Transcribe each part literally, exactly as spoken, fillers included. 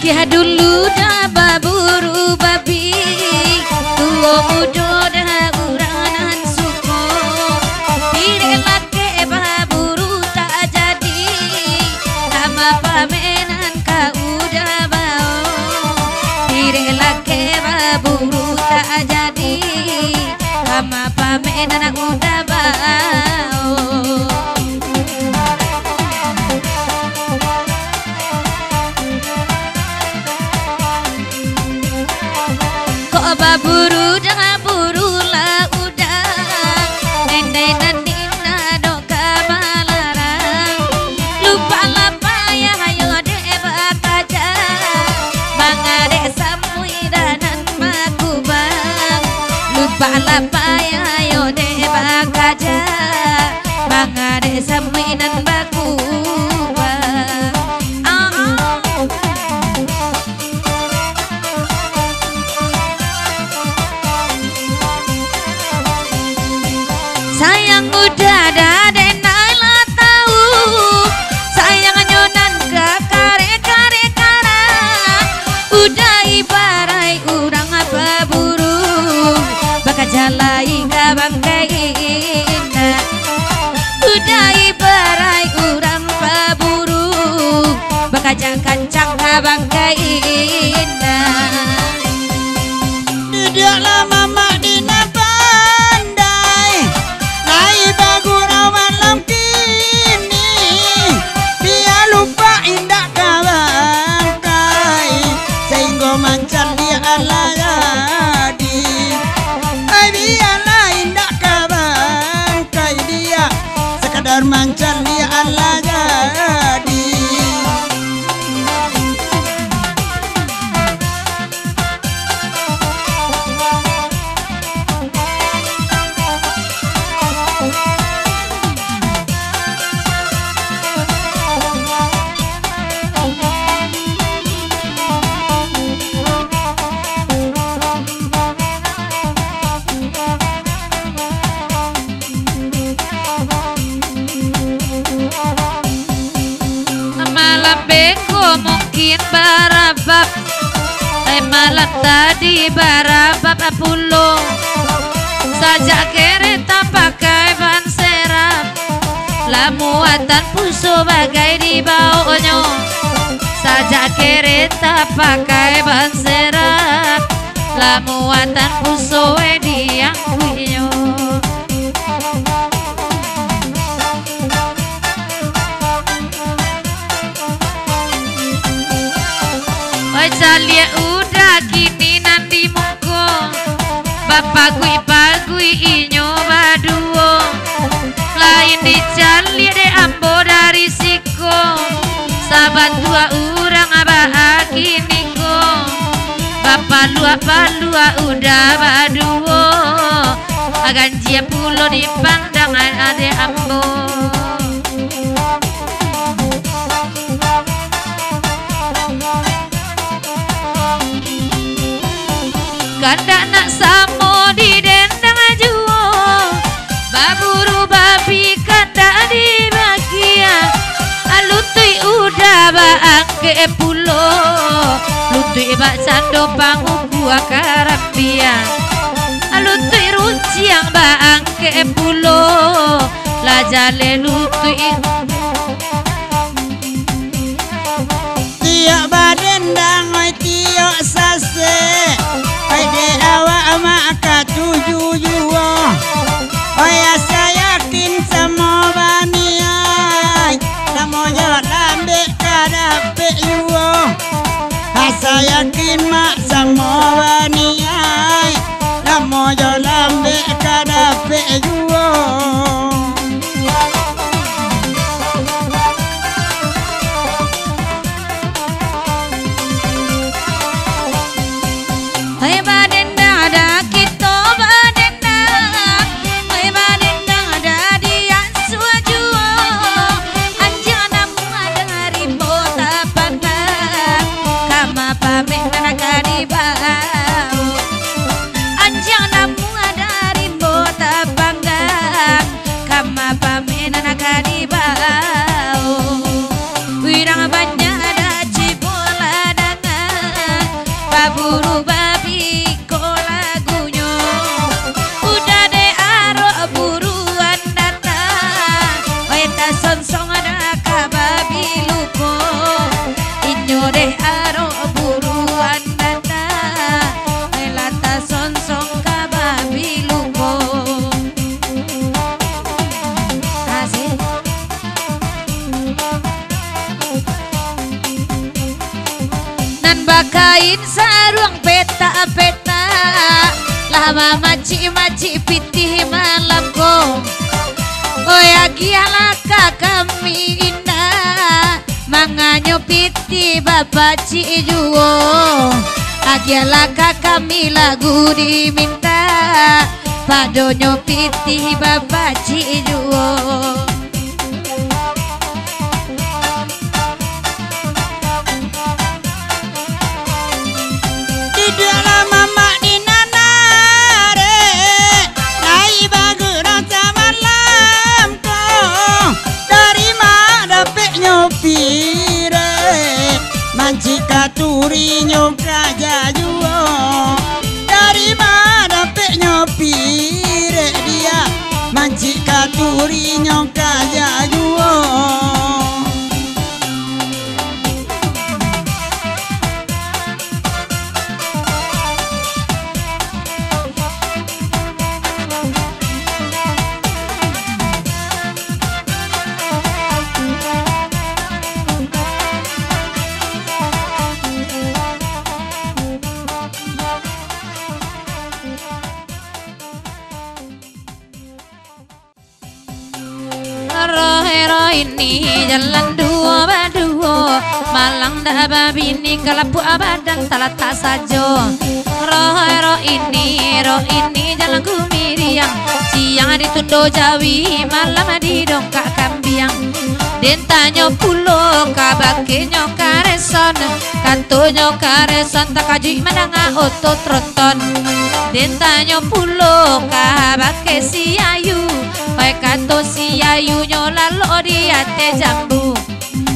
Dulu dah baburu babi, tuo mudo dah urang nan suko. Pirek lakek baburu tak jadi, kama pamenan ka uda bao. Pirek lakek baburu tak jadi, kama pamenan uda bao. Kok baburu dah buru lah uda, nendai nan indah dok ka balarang. Lupak lah payah yo dek bakaja, mangadek samuik dah nan bakubang. Lupak lah payah yo dek bakaja, mangadek samuik nan bakubang. Ah. Sayang uda dah dek nan lah tau, sayangnyo nan ka kareh-kareh karang. Uda ibaraik urang baburu, bakaja lai ka bangkai indak. Uda ibaraik urang baburu, bakaja kancang ka bangkai indak. Didiak lah mamak di nan pandai, lai bagurau malam kini. Bia lupak indak ka bangkai, sainggo mancaliak alah jadi. Ai, bialah indak ka bangkai diak, sakadar mancaliak alah jadi. Malam beko mungkin barabab, eh, malam tadi barabab pulo. Sajak kereta pakai ban serap, lah muatan puso bagai dibaonyo. Sajak kereta pakai ban serap, lah muatan puso diangkuiknyo. Oi, caliak uda kini nan di muko, bapaguik-paguik inyo baduo. Lain dicaliak dek ambo dari siko, sabantuak urang baa kiniko, bapaluak-paluak uda baduo. Ganjia pulo dipandang dek ambo. Kandak nak samo didendang juo, baburu babi kandak dibakia. Lutuik uda baangkek pulo, lutuik bak cando pangukua karambia. Lutuik runciang baangkek pulo, lah jaleh lutuik. Tiok badendang, oi, tiok sasek, oi, dek awak mak katuju juo. Oi, asa yakin samo baniai, namo jo lambek ka dapek juo. Asa yakin mak samo baniai, namo jo lambek ka dapek juo. Hai badendang, dah kito badendang. Hai badendang, dah diasuah juo. Anjiang namuah dari bota pandang, kama pameh nan ka dibao. Anjiang namuah dari bota pandang, kama pameh nan ka dibao. Wirang banyak dah cibo lah dangan. Buru babi ko lagunyo, udah dek arok buruan datang, oi tasonsong dah ka babi luko. Inyo dek arok buruan datang, oi lah tasonsong ka babi luko. Asik. Nan bakain saruang petak-petak, lah mamacik-macik pitih malam ko. Oi, agiahlah ka kami indak, manganyo pitih bapacik juo. Agiahlah ka kami lagu dimintak, padonyo pitih bapacik juo. Duduaklah mamak di nan arek, lai bagurau samalam ko. Dari ma dapeknyo pirek, mancik katurinyo kaja juo. Dari ma dapeknyo pirek dia, mancik katurinyo kaja juo. Roh-roh ini jalan duo baduo, malang dak babini, kalapuak badan talatak sajo. Roh-roh ini, roh ini jalan kumiriang, siang ditundo jawi, malam didongkak kambiang. Den tanyo pulo kabakenyo kareson, katonyo kareson takajuik mandanga oto tronton. Den tanyo pulo kabake si Ayu, pai kato si Ayunyo lalok di ateh jambu.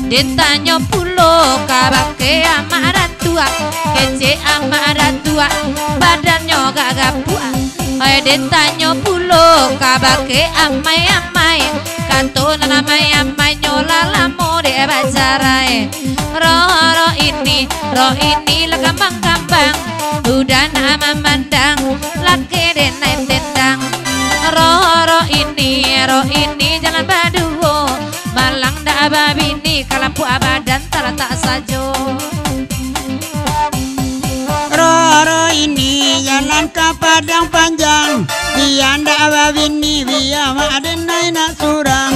Den tanyo pulo kabake amak datuak, kecek amak datuak, badannyo gak gapuak. Oi, den tanyo pulo kabake amai-amai, kato nan amai-amainyo lah lamo dek bacarai. Roh-roh ini, roh ini lah kambang-kambang, udah nak mamandang, laki den naiak tendang. Roh-roh ini, roh ini jalan baduo, malang dak babini, kalapuak badan talatak sajo. Roh-roh ini jalan ka Padang Panjang, bia ndak babini, bia mak den naiak surang.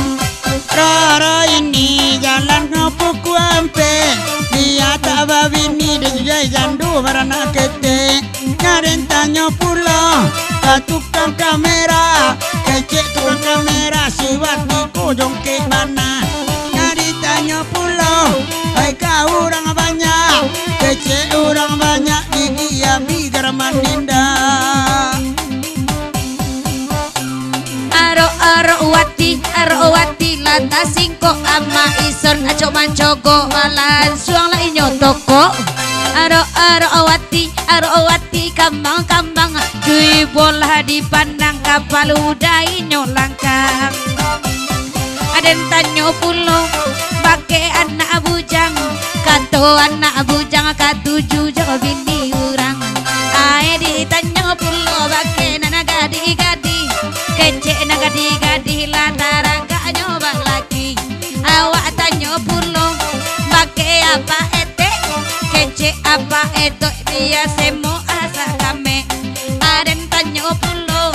Roh-roh ini jalan ka Puku Ampek, bia tak babini, den jujai jando baranak ketek. Nyo den tanyo pulo ka tukang kamera, kecek tukang kamera, si Wati ko jongkek bana. Nyo ditanyo pulo, ai ka urang banyak, kecek urang banyak, gigi abih garaman indak. Arok-arok Wati, arok Wati lah tasingkok, Ama Ison acok mancogok, malah suang lah inyo tokok. Arok-arok Wati, arok Wati kambang-kambang, duit bolah dipandang, kapalo udah inyo langkang. Aden tanyo pulo, bake anak bujang, kato anak bujang katuju jo bini urang. Ai ditanyo pulo, bake nan gadih-gadih, kecek nan gadih-gadih lah taragaknyo balaki. Awak tanyo pulo, bake apak etek, kecek apak etek, bia semok asak kamek. Aden tanyo pulo,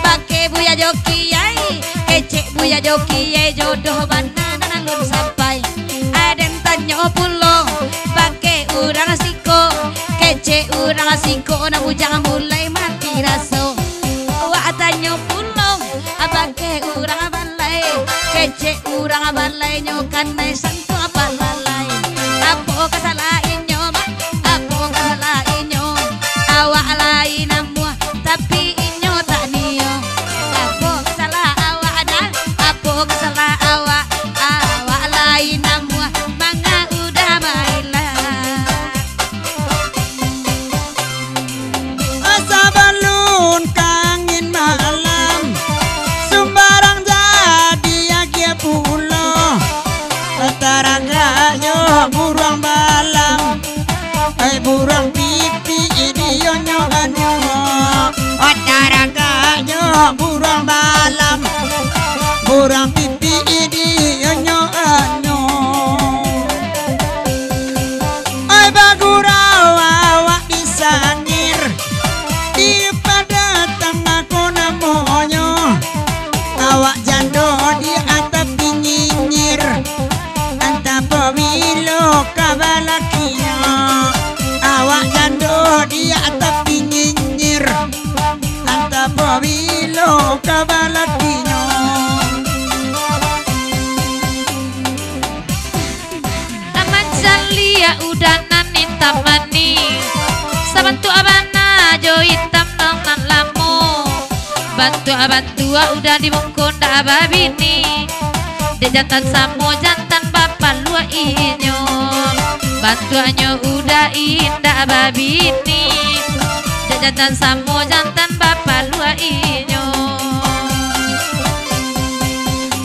bake buya jo kiai, kecek buya jo kiai, jodoh bana nan alun sampai. Aden tanyo pulo, bake urang siko, kecek urang siko, nan bujang mulai mati raso. Awak tanyo pulo, bake urang balai, kecek urang balai nyo kanai santuang apak lalai. Apo ka salah inyo, Mak? Apo ka salah inyo? Awak lai namuah, tapi inyo tak nio. Apo ka salah awak, Adan? Apo ka salah awak? Awak lai namuah, manga udah mailang. Buruang pipik dionyo anyo, taragak jo buruang balam. Buruang pipik dionyo anyo. Ai bagurau awak di sangir, di padatang ko namonyo. Awak jando di atap nyinyir, antah pabilo ka balakinyo. Awak jando di atap nyinyir, antah pabilo ka balakinyo. Aman caliak udah nan itam manih, sabantuak bana jo itam nan, nan lamo. Bantuak-bantuak udah di muko ndak babini, dek jantan samo jantan bapaluak inyo. Bantuaknyo udah indak babini, dek jantan samo jantan bapaluak inyo.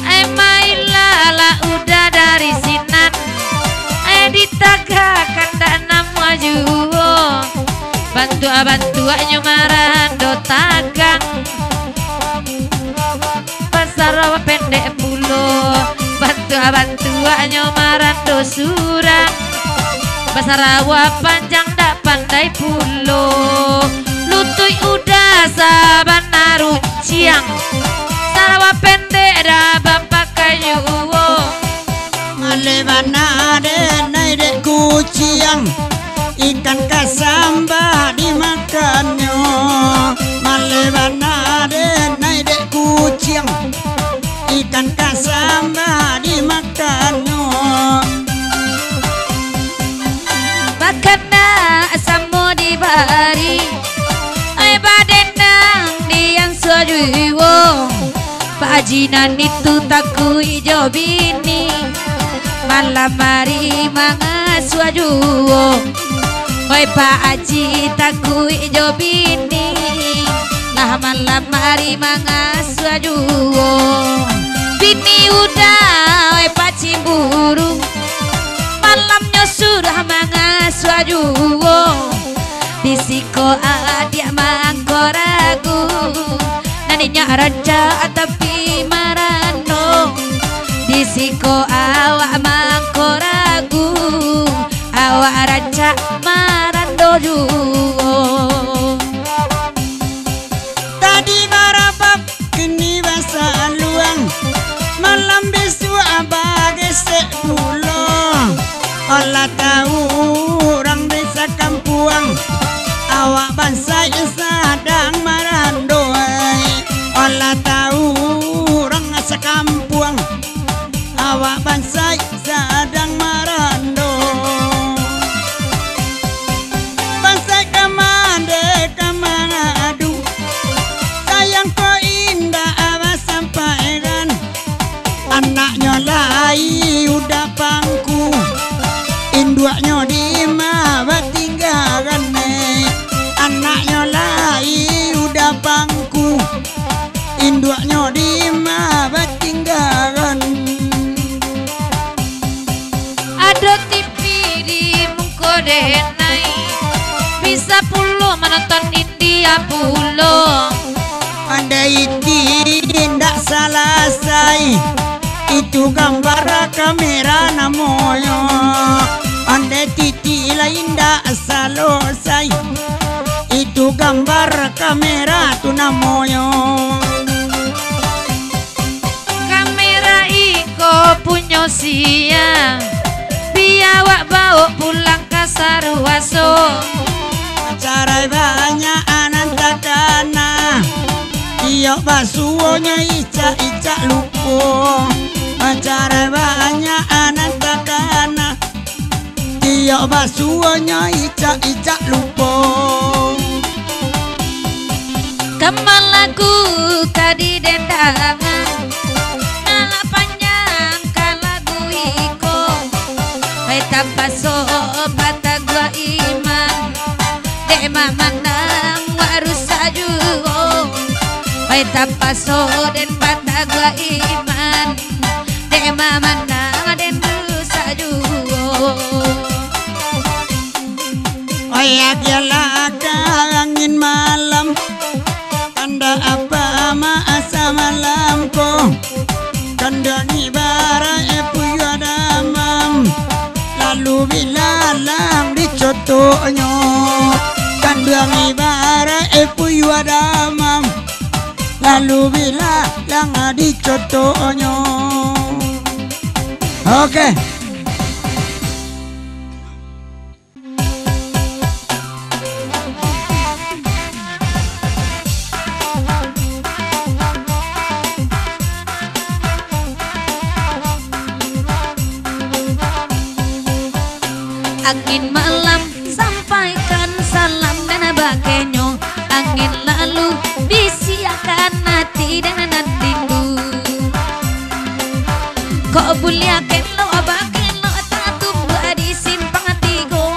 Ai mailah lah udah dari sinan, ai ditagakkan ndak namuah juo. Bantuak-bantuaknyo marando tagang, basarawa pendek pulo. Bantuak-bantuaknyo marando surang, basarawa panjang ndak pandai pulo. Lutuik udah sabana ruciang, sarawa pendek dah bapakai juo. Maleh bana den ai dek kuciang, ikan kasamba dimakannyo. Maleh bana den ai dek kuciang, ikan kasamba dimakannyo. Makanan samo dibari, ai badenang diansuah juo. Pak Aji nan itu takuik jo bini, malam ari mangasuah juo. Oi Pak Aji takuik jo bini, lah malam ari mangasuah juo. Bini udah, oi Pak Cimburu, malamnyo sudah mangasuah juo. Di siko adiak mangko ragu, nan inyo rancak tapi marando. Di siko awak mangko ragu, awak rancak marando juo. Tadi barabab, kini basaluang, malam bisuak bagesek pulo. Alah tau urang di sakampuang, awak bansaik sadang marando ai. Alah tau urang sakampuang, awak bansaik sadang marando. Bansaik ka mande ka mangadu, sayang ko indak basampaian. Anaknyo lai udah pangku, induaknyo di ma batinggalan, eh. Anaknyo lai udah pangku, induaknyo di ma batinggalan. Ado T V di muko denai, bisa pulo manonton India pulo. Andai T V indak salasai, itu gambar kamera namonyo. Andai T V lah indak salasai, itu gambar kamera tu namonyo. Kamera iko punyo sia, bia awak baok pulang ka saruaso. Pacarai banyak nan takana, iyo basuonyo icak-icak lupo. Pacarai banyak nan takana, iyo basuonyo icak-icak lupo. Kama lagu ka didendangan, nan lah panjang ka lagu iko. Hai tapaso pataguah iman, dek mamandang wak rusak juo. Hai tapaso den pataguah iman, dek mamandang den rusak juo. Agiahlah ka angin malam, tanda apa masa malam ko. Kanduang ibaraik puyuah damam, lalu bilalang dicotoknyo. Kanduang ibaraik puyuah damam, lalu bilalang dicotoknyo. Oke. Angin malam, sampaikan salam nan bakenyo. Angin lalu, bisiakan ati nan rindu. Kok buliah kelok bakelok tatumbuah di simpang tigo.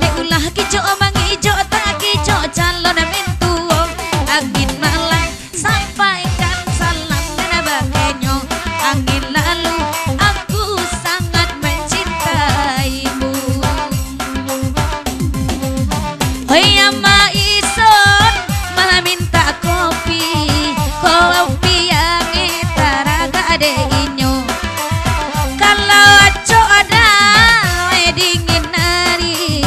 Dek ulah kicok mangicok takicok calon mintuo. Angin malam, sampaikan salam nan bakenyo. Angin lalu, aku sangat mencintaimu. Hoi, Ama Ison, mamintak kopi, kopi angin taragak dek inyo. Kalau acok dawai dingin ari,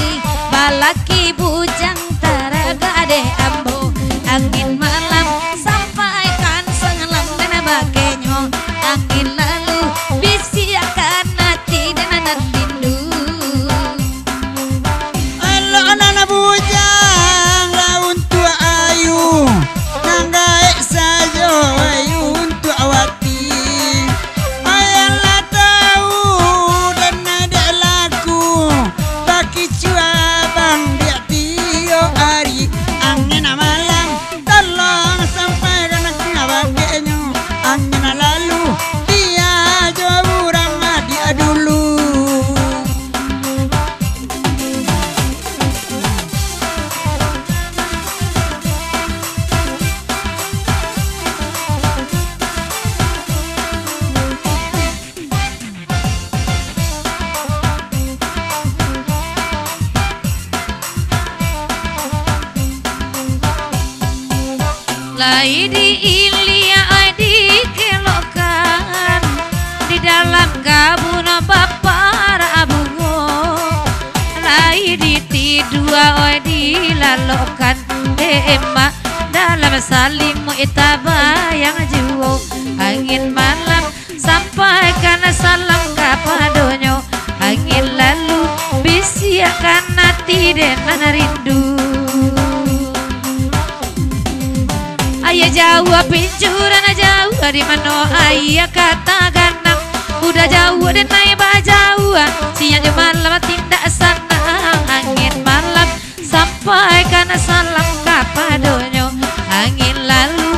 balaki bujang taragak dek ambo. Angin malam, sampaikan salam nan bakenyo. Angin lalu, bisiakan ati nan rindu. Elok nan bujang lah untuak ayu, nan gaek sajo untuak wati. Ayanlah tahu dan dek laku, bakicua abang di tiok ari. Angin malam, tolong sampaikan ka bakenyo. Angin lalu, bia jo urang adiak dulu. Lai diiliak, dikelokkan, di dalam kabun baparak bungo. Lai ditidua, dilalokkan, dek emak dalam salimuik tabayang juo. Angin malam, sampaikan salam kapadonyo. Angin lalu, bisiakan ati den nan rindu. Aia jauah pincuran, jauah di mano aia ka taganang. Udah jauah den naiak bajauah, siang jo malam tindak sanang. Angin malam, sampaikan salam kapadonyo. Angin lalu,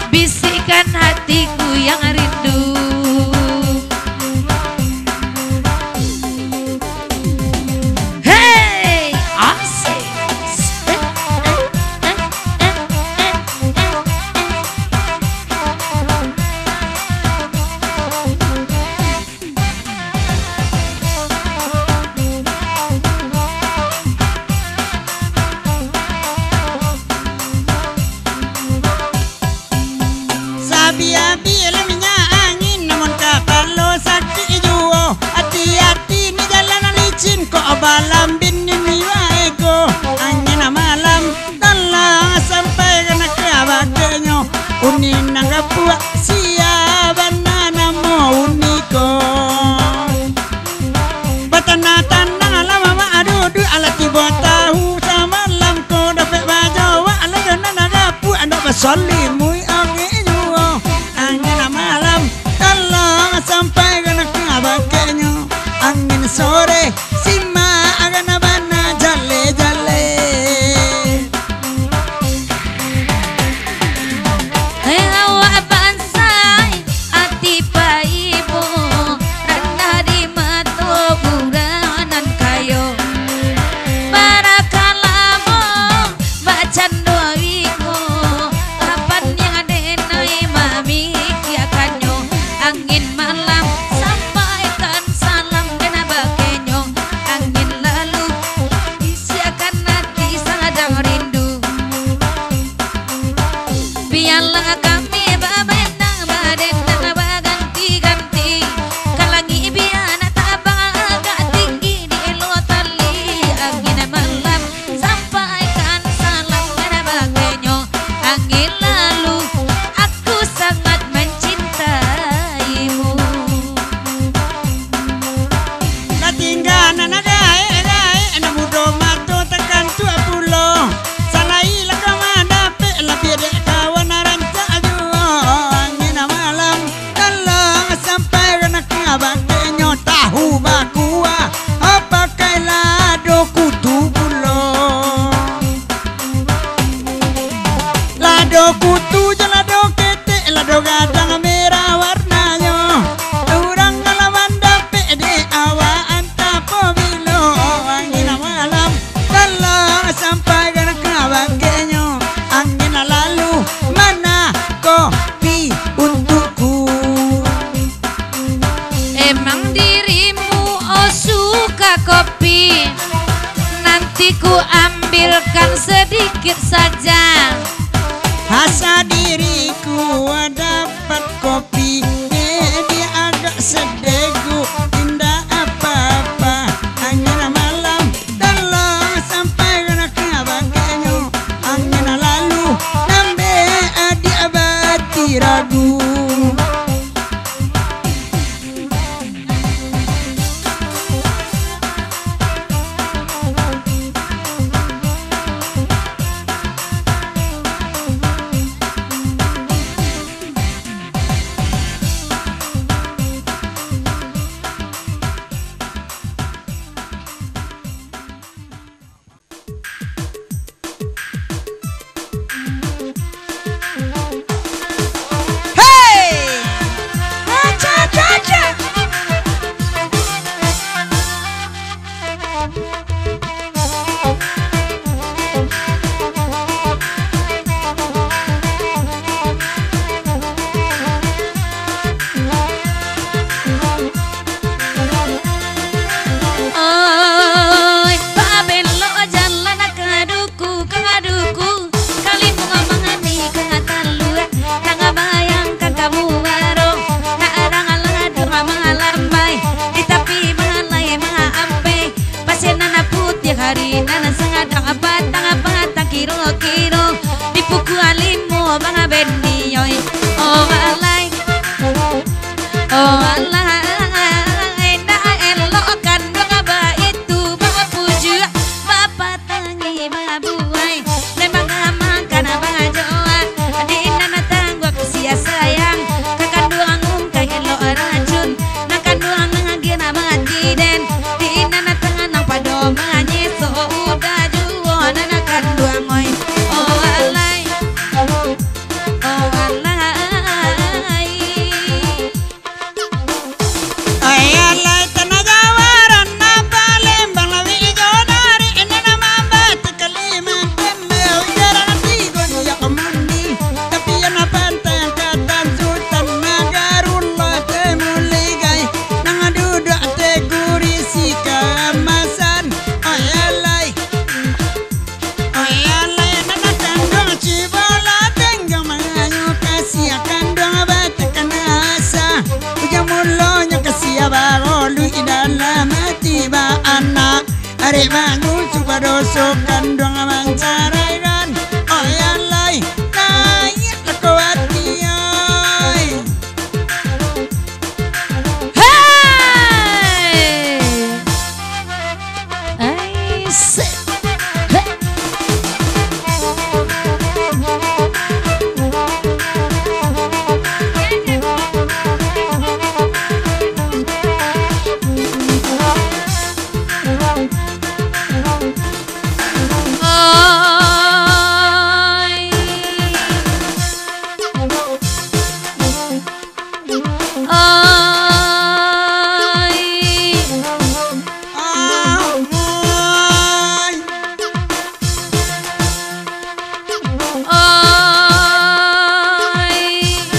bisikkan hatiku yang rindu. Hei, asik. Sabiah-biah lah minyak angin, namun kapalo sakik juo. Ati-ati ni jalan licin, kok balambin ni miwah ego. Angin malam, tolong sampaikan ka bakenyo. Uni nan gapuak, sia bana namo uni ko. Batanang-tanang lah mamak duduak, alah tibo tahu samalam ko dapek bajawak, alah nan gapuak ndak basalimuik angin juo. Angin malam, tolong sampaikan ka bakenyo. Angin sore, simak agak na bana jale-jale. Hei awak bansai, ati paibo, randah di mato urang nan kayo. Barakalamo, bacando iko, kapan Gadang merah warnanyo, urang kalau mandapek dek awak, antah pabilo angin malam. Tolong sampaikan ka bakeh nyo, angin lalu mana kopi untukku. Emang dirimu, oh, suka kopi? Nanti ku ambilkan sedikit saja. Asa diriku dapat kopi, eh, dia agak sedegu, indak apa-apa. Angin malam, tolong sampaikan ka bakeh nyo. Angin lalu nambek adiak bati ragu. Hei! Aca, aca, aca! Oi, babelok jalan ka duku, ka duku, kalimuang mangani ka talua, nang bayangkan kamu baro, nak urang lah duang malambai, di tapi balai maampeh, pasir nan putiah hari nan sangadang, patang-patang kiro-kiro, di pukua limo bana beni, oi. Oh, alai. Oh, alah, indak elok kanduang baitu, bapujuak, bapatangi, babuai, memang amankan bajoa, di nan tangguak sia sayang, ka kanduang ungkai elok racun, nan kanduang nan agiah mati den, di nan tanganang pado manyeso, udah juo nan kanduang, oi. Oh, alai. Oh, alai. Ai, alai, tanah Jawa, ranah Palembang, lawik ijo dari ini nama batu Kalimantan, lawik jarang tigo dia kemandi, tapi yang pantai angkatan Sultan Nagarullah Temuligai, nang duduak teguri si kamasan. Ai, alai. Oi, alai, nan kanduang cubo lah tenggang mangayu, kasiah kanduang batekan asa. Ujuang mulonyo kasiah baroluik dalam ati baanak. Arek bangun supadoso kanduang mancaraikan. Oi, alai, naiak lah ko ati, oi. Hei! Ai, se-, hei! Oi. Oi. Oi.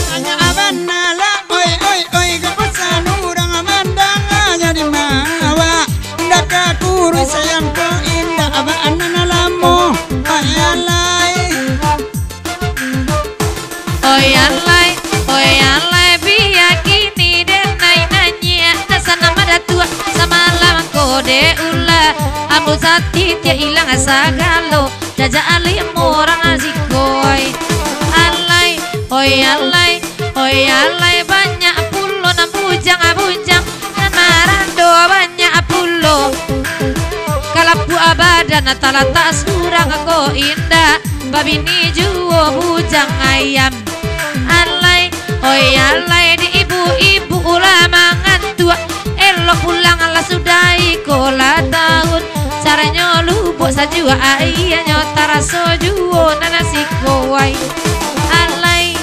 Banyak bana lah, oi, oi, oi, kapasan urang mandanga jadi mawa. Indak ka kuruih sayang ko, indak bana lamo. Oi, alai. Oi, alai, oi, alai, bia kini den naiak naiak, nan sanang madatuak, samalam ko dek ulah, ambo sati tiak ilang sagalo. Jajak limo urang siko, oi. Alai, oi, alai, oi, alai, banyak pulo nan bujang-bujang, nan marando banyak pulo. Kalapuak badan talatak surang ko indak, babini juo bujang ayam. Alai, oi alai, di ibu-ibu lah mangantuak, elok pulang lah sudah iko lah tahun, saranyo lubuak sajuak aianyo, taraso juo nan siko wai. Alai,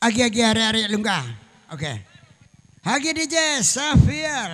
Agi-agi arek-arek lungga. Oke. Agi D J Safir.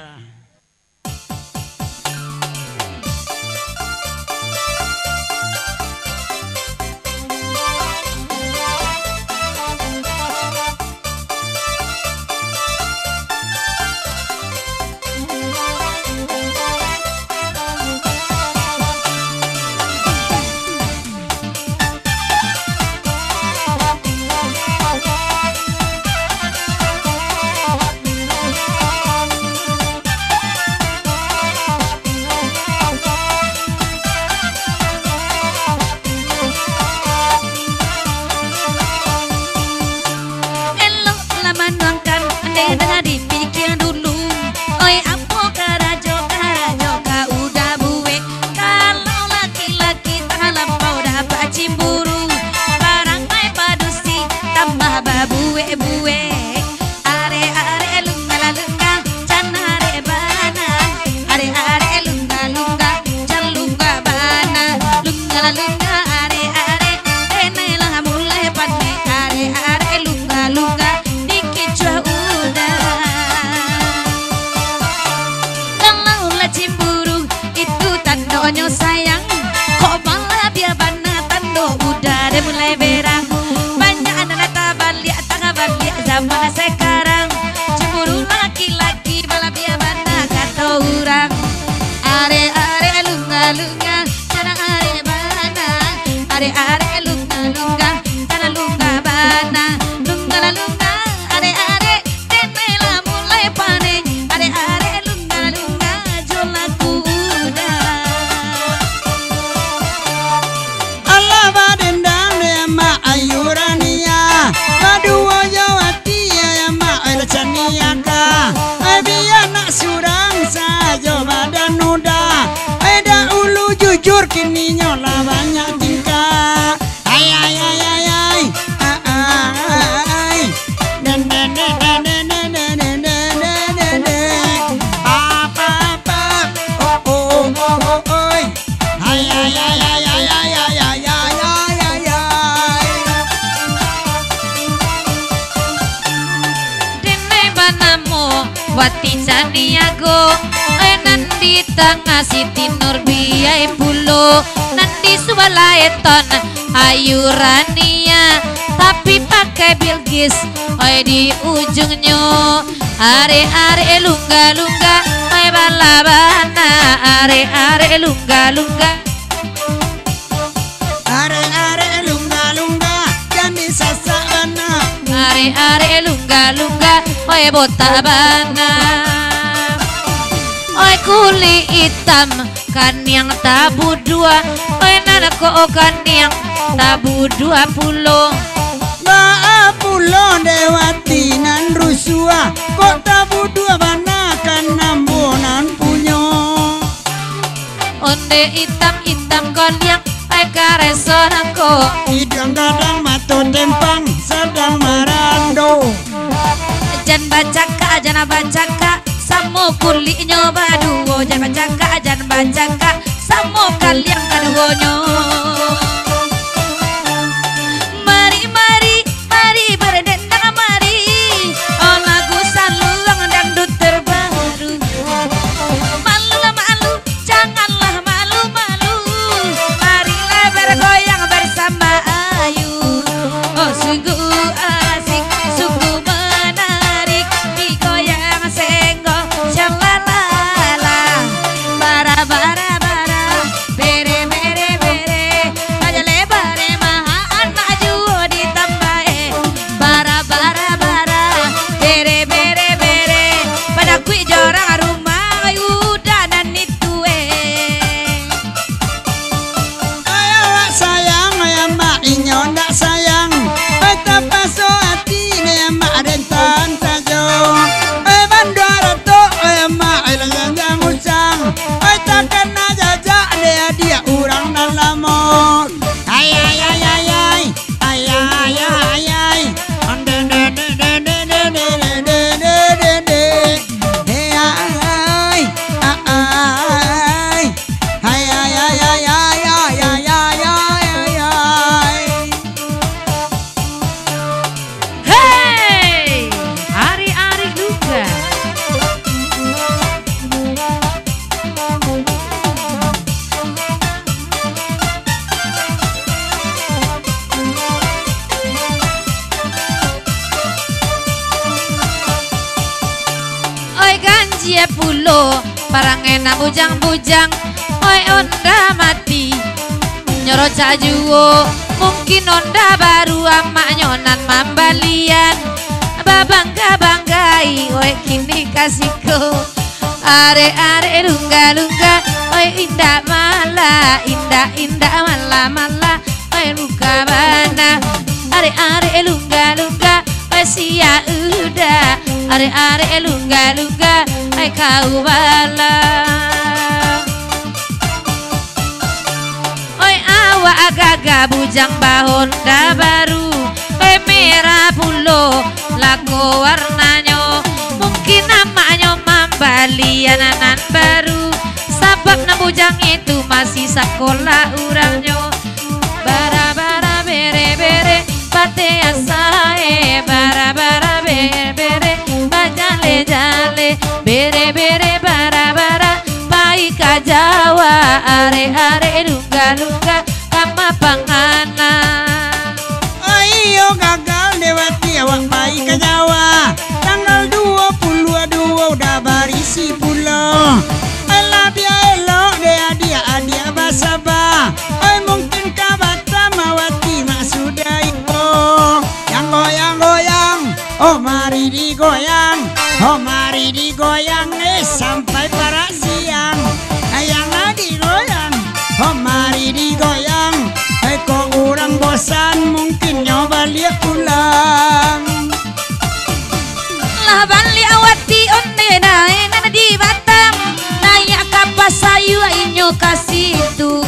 Elok lah manuangkan, andai lah dipikia dulu. Oi, apo karajo, karajo ka uda buek. Kalau laki-laki talampau dapek cimburu, parangai padusi tambah babuek-buek. Arek-arek lungga lah lungga, jan arek bana. Arek-arek lungga-lungga, jan lungga bana. Lungga lah lungga, arek-arek, denai lah mulai paneh. Arek-arek lungga-lungga, dikicuah uda. Kalau lah cimburu, itu tandonyo sayang. Kok malah bia bana tando uda deh mulai berang. Banyak nan tabaliak, tabaliak zaman sekarang. Cemburu laki-laki malah bia bana kato urang. Arek-arek lungga-lungga, jan arek bana. Arek-arek lungga-lungga, jan lungga bana. Lungga lah lungga, arek-arek, denai lah mulai paneh. Arek-arek lungga-lungga, jo laku uda. Alah badendang dek Mak Ayu Rania, baduo jo Wati, ai Mak, ai lah caniak ka. Ai bia nak surang sajo badan uda. Ai dahulu jujur, kininyo lah banyak tingkah. Ai, ai, ai, ai, ai. Ah, ah, ah, ai. Den, den, den. Apa, apa. Oh, oh, oh, oh, oh, oi. Ai, ai, ai. Denai banamo Wati Caniago, eh, nan di tangah Siti Nurbiah pulo, nan di subalah eton Ayu Rania, tapi pakai Bilqis, oi, di ujungnyo. Arek-arek lungga-lungga, oi, bala bana. Arek-arek lungga-lungga. Arek-arek lungga-lungga, jan disasak bana. Arek-arek lungga-lungga, oi, botak bana. Oi, kulik itam, kaniang tabudua, oi, nan ko kaniang tabudua pulo. Baa pulo dek Wati nan rusuah, kok tabudua bana kan ambo nan punyo. Ondeh itam-itam kaliang, pai kareso nangko. Iduang gadang mato tempang, sadang marando. Jan bacakak, jan bacakak, samo kuliknyo baduo. Jan bacakak, jan bacakak, samo kaliang kaduonyo. Mari, mari, mari badendang mari. Oh, lagu saluang dangdut terbaru. Malulah malu, janganlah malu-malu. Marilah bergoyang bersama Ayu. Oh, sungguh asik, sungguh menarik. Digoyang senggol, syalalala. Bara, bara, bara, bere, bere, bere. Sia pulo parangai nan bujang-bujang, oi onda mati. Nyo rocak juo, mungkin onda baru amaknyo nan mambalian. Babangga-banggai, oi kini ka siko. Arek-arek lungga-lungga, oi indak malah, indak-indak malah-malah. Ai luka bana, arek-arek lungga-lungga, ai sia uda, arek-arek lungga-lungga, ai kau bala. Oi awak gagah bujang bahonda baru, oi merah pulo lako warnanyo. Mungkin amaknyo mambalian nan baru, sabab nan bujang itu masih sakolah urangnyo. Bara-bara bere-bere, pate asae, bara-bara bere-bere, bajale-jale, bere-bere bara-bara, pai ka Jawa, arek-arek lungga-lungga, ka Mapangana. Ayo gagal dewati awak pai ka Jawa, tanggal duo puluah duo udah barisi pulo. Alah, bia elok dek adiak-adiak basaba. Oi, mungkin ka Batam awati maksud iko. Yang goyang-goyang, oh mari digoyang. Oh mari digoyang, eh sampai parak siang. Yang lah digoyang, oh mari digoyang. Eh kok urang bosan, mungkin nyo baliak pulang. Lah baliak awati ondeh nai nan di Batam, naiak ka pasayua inyo ka situ.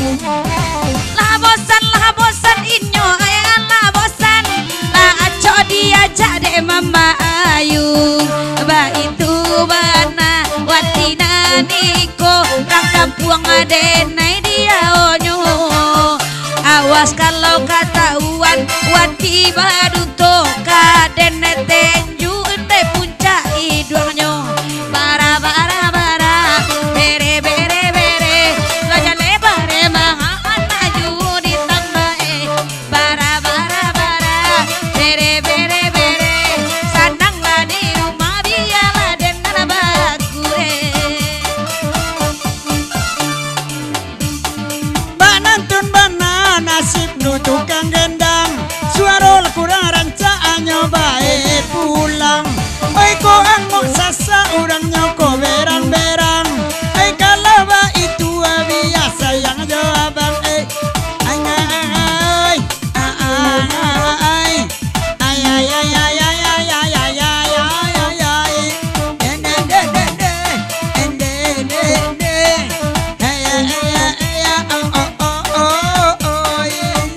Lah bosan, lah bosan inyo, eh, lah bosan, lah acok diajak dek Mama Ayu. Baitu bana wati nan iko, urang kampuang denai diaonyo. Awas kalau katahuan wati baduto, ka denai tenju ndai puncak iduangnyo. Bara, bara, bara, bere, bere, bere, raja lebar emang anak ju ditambae. Bara, bara, bara, bere, bere, bere, sananglah di rumah, bialah den nan bakure. Bak nantun bana nasib nu tukang gendang, suaro lah kurang rancak, anyo bae pulang. Oi ko angok sasak, urangnyo ko berang-berang. Ai kalau baitu, ah, biaso sayang jo abang, eh. Ai, ai, ai, ai. Ai, ai, ai. Ai, ai, ai, ai. Ai, ai, ai, ai. Ai, ai, ai, ai. Ende, ende, ende, ende. Ende, ende, ende. Ai, ai, ai, ai, ai. Oh, oh, oh, oh, oh, yeah.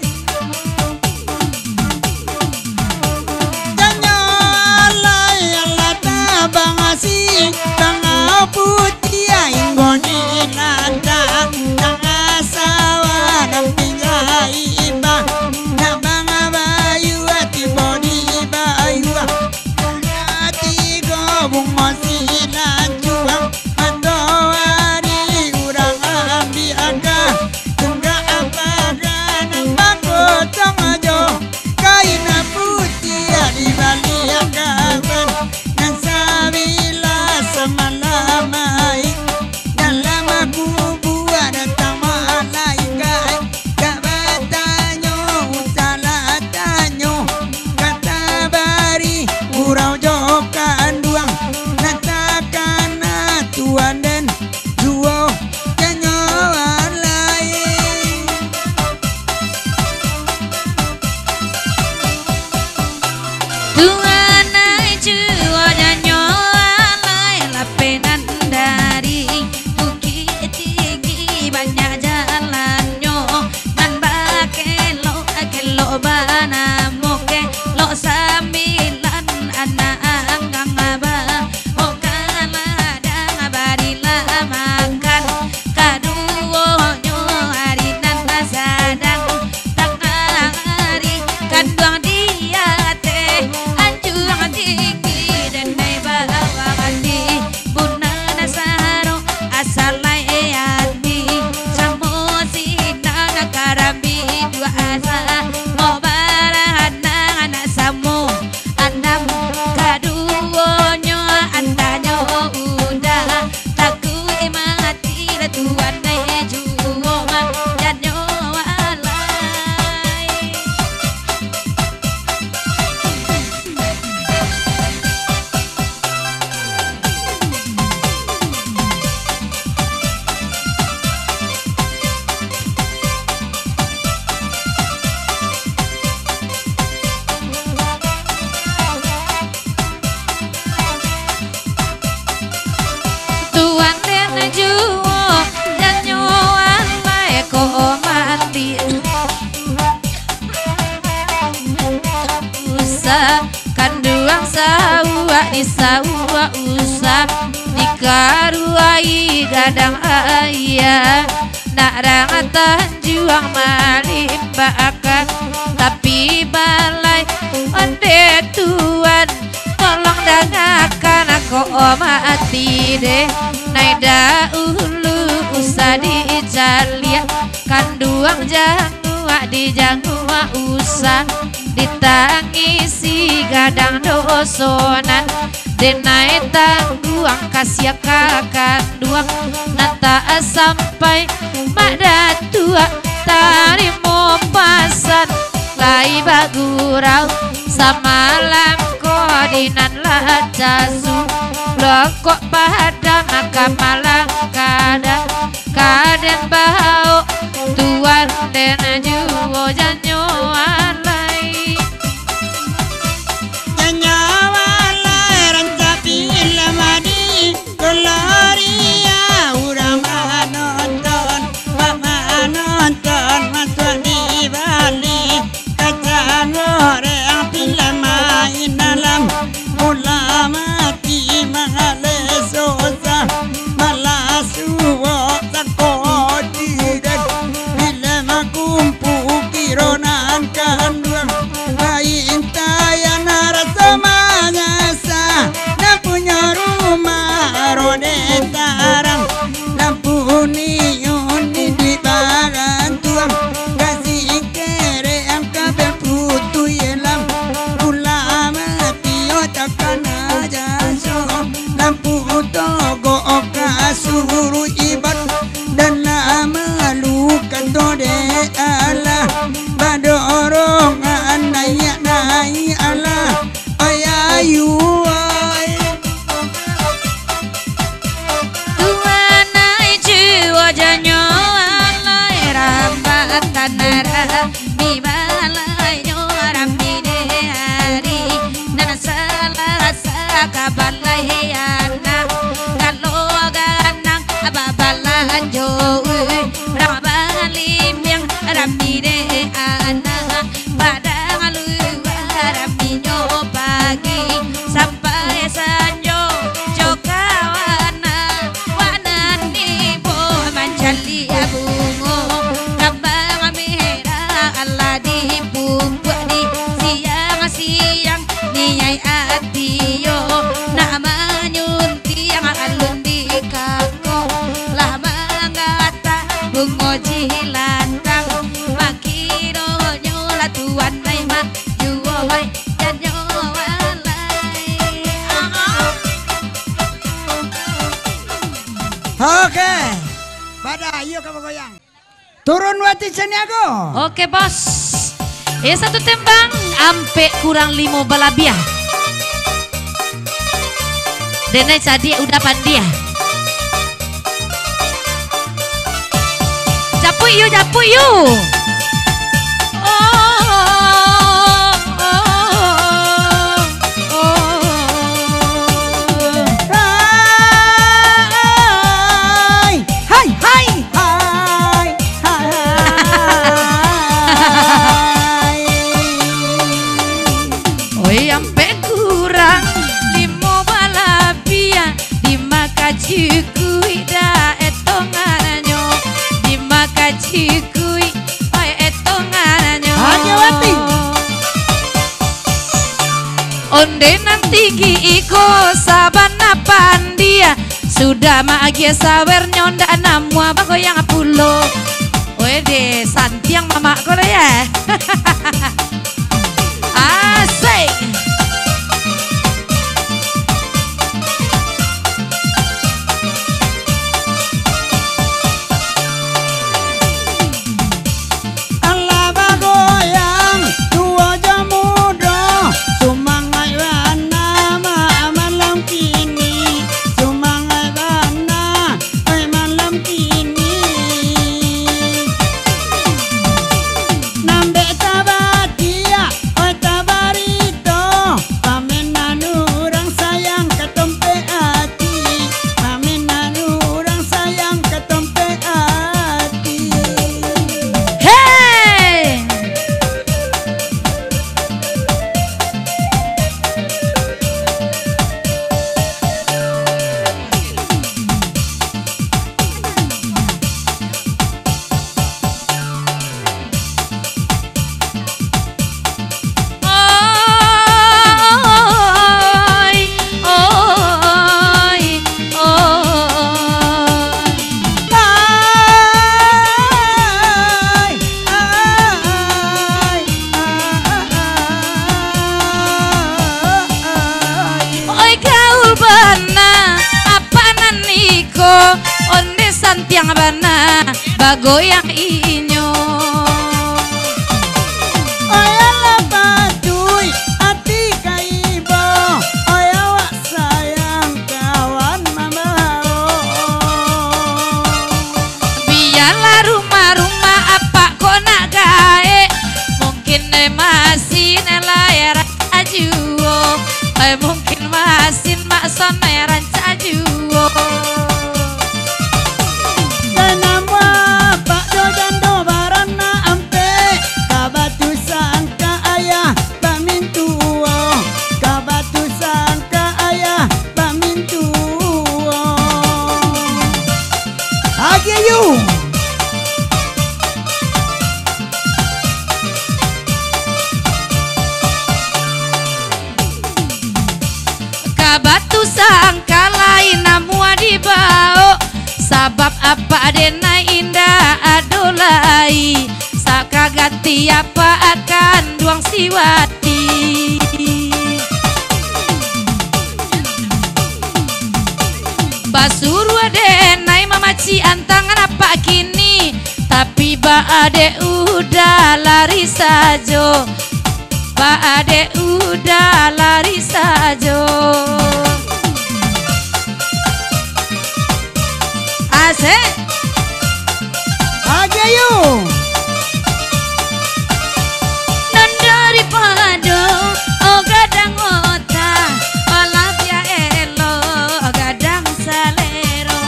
Janyo alai alah tabang asi, bangau putiah inggo ni nata, tangah sawah nan pinjai iba, nak bangau bayua tibo di bayua, tigo bungo silancuang. Matoari urang ambiak ka, tunggak apaga nan bakotong jo kain putiah di baliak kaban, nan sabilah samalam ai dalam kubua datang malaikat. Ka batanyo, salah tanyo, ka tabari gurau jo kanduang, nan takana tuan den juo janyo alai. Tuan ai juo janyo alai, lapenan dari Bukik Tinggi banyak jalannyo, nan bakelok-kelok banamo Kelok Sambilan, anak anggang ba, oh, ka ladang barilah makan. Kaduonyo ari nan sadang tangah ari, kanduang di ateh anjuang tinggi, denai bawah ati. Bunan saro asa lai ati, samo sinan karambia duo asa, mo baranak anak samo anam, kaduonyo andanyo uda, Sauak disauak usah, dikaruai gadang aia. Nak rang tanjuang malimbakkan, tapi balai onde tuan. Tolong dangakan kok mati deh, nai dahulu usah dicaliak. Kanduang janguak dijanguak usah, ditangisi gadang doso nan. Denai tangguang kasiak ka kanduang, nan tak sampai mak datuak tarimo pasan. Lai bagurau samalam ko di nan lah casu, lokok padam ka malang kada. Kaden bahaok tuan den juo janyo alai. Janyo alai rancak film di Gloria, urang manonton, manonton masuak di Bali. Kacang goreng, pilih main dalam, mula mati mangaleh susah, malah suok sakoti den. Pilih makumpu kiro nan kanduang, baintaian rasa manyasa, nan punyo rumah rode tarang. Lampu ni uni di barantuang, kasih kerek angka berputu yelam. Ulama tio takana jaso, lampu togok kasuru ibat. Dan lama luka tode alah, badorongan naiak-naiak alah. Ai ayu ai. Tuan ai juo janyo alai, rambatan rami balainyo rami deh ari. Nan salasa ka balai anak, kalau ganang babalanjo, ui, rang balimiang rami deh anak. Padang luar minyo pagi, sampai sanjo jo kawana, wana ni boh mancaliak bungo, kambang merah alah dipupuak di siang-siang, niai atio nak manyuntiang alun di kako, lah manggatak bungo jilantang, makinonyo lah tuan ai mak. Juo hoi, janyo alai. Oke. Pada, iyo ka bagoyang. Turun Wati Caniago. Oke, Bos. Eh, satu tembang, ampek kurang limo balabiah. Denai cadiak udah pandiah. Japuik yu, japuik yu. Oh, oh, oh, oh. Hai, hai, hai, hai, hai, hai. Oi, ampek kurang limo balabiah. Di makaji kuik dah etongannyo, di makaji kuik, oi, etongannyo. Hanya mati. Onde nan tinggi iko sabana pandia, sudah maagiah sawernyo ndak namuah bagoyang pulo. Oi, deh, santiang mamak ko lah, ya. Asik. Alah bagoyang, tuo jo mudo, sumangaik bana ma-, malam kini, sumangaik bana. Oi malam kini, nambek tabatiak, oi tabarito, Santiang bana bagoyang inyo. Oyolah patuik ati ka ibo, oyo awak sayang kawan mambaok. Bialah rumah-rumah apak ko nak gaek, mungkin masin lai rancak juo, mungkin masin mak sonai rancak juo. Dek namuah apak jo jando baranak ampek, ka batu sangka ayah bamintuo, ka batu sangka ayah bamintuo. Agiah yu. Ka batu sangka lai namuah dibaok, sabab apak denai indak ado lai, saka ganti apak kanduang si Wati. Basuruah denai mamacik antangan apak kini, tapi baa dek uda lari sajo. Baa dek uda lari sajo. Asik. Agiah yu. Nan daripado, oh, gadang ota, alah bia elok, oh, gadang salero.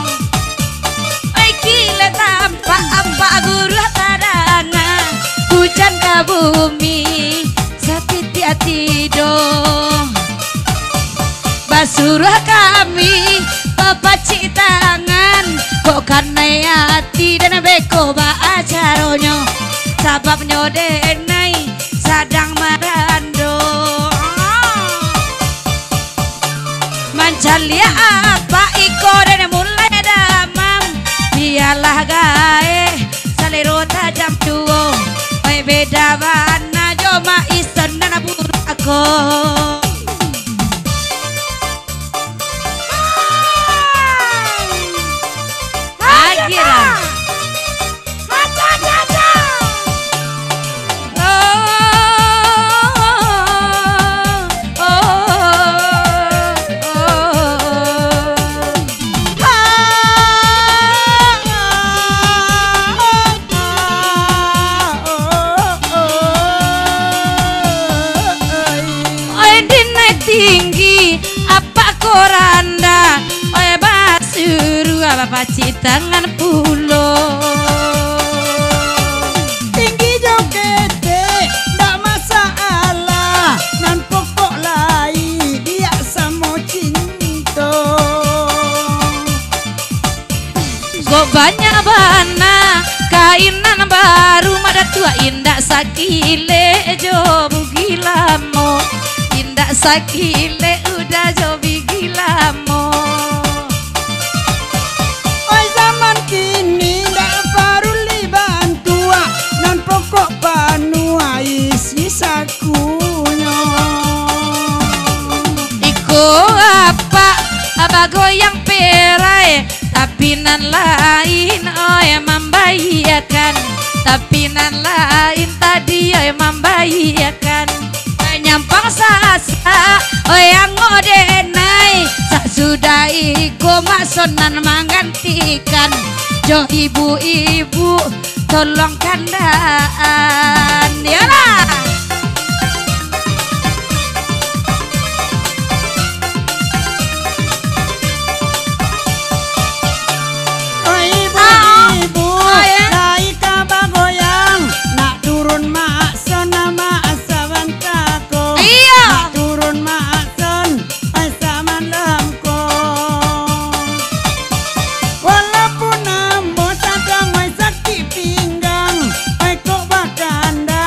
Oi, kilek tampak apak guruah tadanga, ujan ka bumi satitiak tido. Basuruah kami bapacik tangan, kok kanai ati dan beko baa caronyo, sababnyo denai sadang marando. Mancaliak apak iko den mulai damam. Bialah gaek salero tajam juo. Oi, beda bana jo Mak Ison nan buruak ko. Agiah. Oi, dinai tinggi, apak ko randah, oi, basuruah bapacik tangan pulo. Tinggi jo ketek ndak masalah, nan pokok lai biak samo cinto. Kok banyak bana kain nan baru, Mak Datuak, indak sakilek jo bugih lamo, indak sakilek uda jo bigih lamo. Oi, zaman kini ndak paruli bantuak, nan pokok panuah isi sakunyo. Iko apak bagoyang perai, tapi nan lain, oi, mambaiakan, tapi nan lain tadi, oi, mambaiakan. Nyampang sasak, oi, angok denai, sasudah iko Mak Sonan manggantikan jo ibu-ibu tolong kandaan. Yolah. Oi, ibu-ibu, lai ka bagoyang, nak turun Mak Son, Mak Son sabanta ko. Iyo. Nak turun Mak Son, oi, samalam ko. Walaupun ambo sadang, oi, sakik pinggang, oi, kok bakanda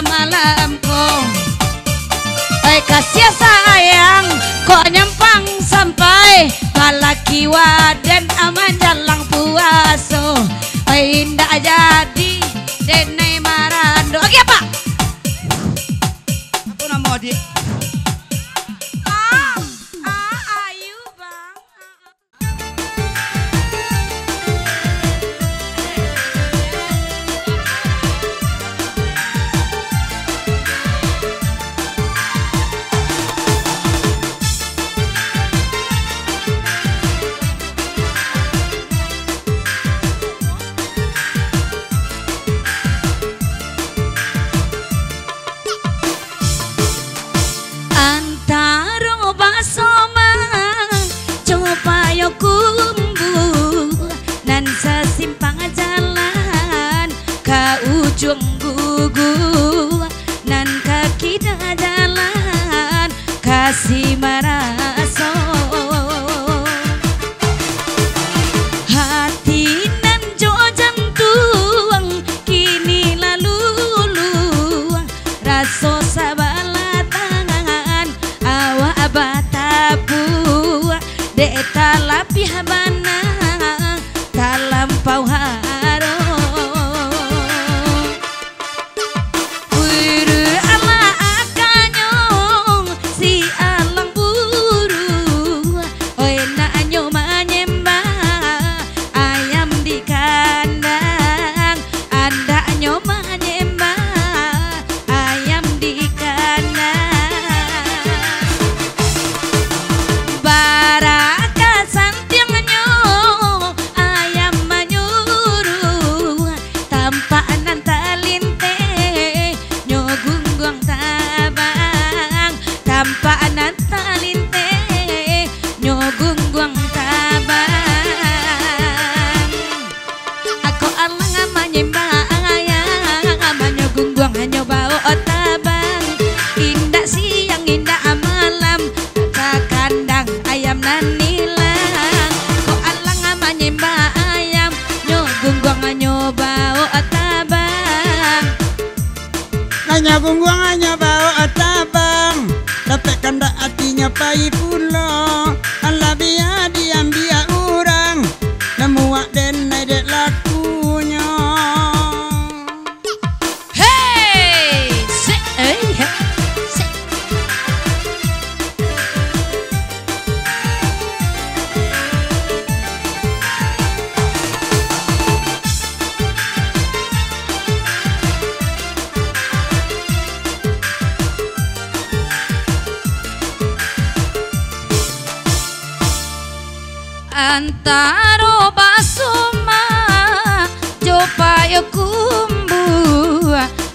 malam ko. Oi, kasiah sayang, kok nyampang sampai, palaki waden aman jalang puaso. Oi, indak jadi, denai marando. Oke, apa? Apa nama adik? Ah, ah, ayu, Bang. Antaro Basoma jo Payokumbuah, nan sasimpang jalan ka Ujuang Guguah, nan ka kida jalan ka Simaraso. Hati nan jo jantuang kini lah luluang, raso sabalah tangan awak batapuak, dek talabiah bana talampau harok. Buru alah akanyo si alang buru, oi, naknyo manyembah ayam di kandang, andaknyo manyembah ayam di kandang. Barakasan tiangnyo ayam manyuruah, tampak nan talinteh nyo gungguang tabang, tampak nan talinteh nyo gungguang tabang. Ako alang manyembah ayam, nyo gungguang nyo baok tabang. Indak siang, indak malam, ka kandang ayam nan ilang. Ako alang manyembah ayam, nyo gungguang nyo baok tabang. Nyo gungguang nyo baok tabang, dapek kandak atinyo pai pulo. Alah bia diambiak urang, namuak denai dek lakunyo. Hei! Sik, eh, hei, sik. Antaro Basoma jo Payokumbuah,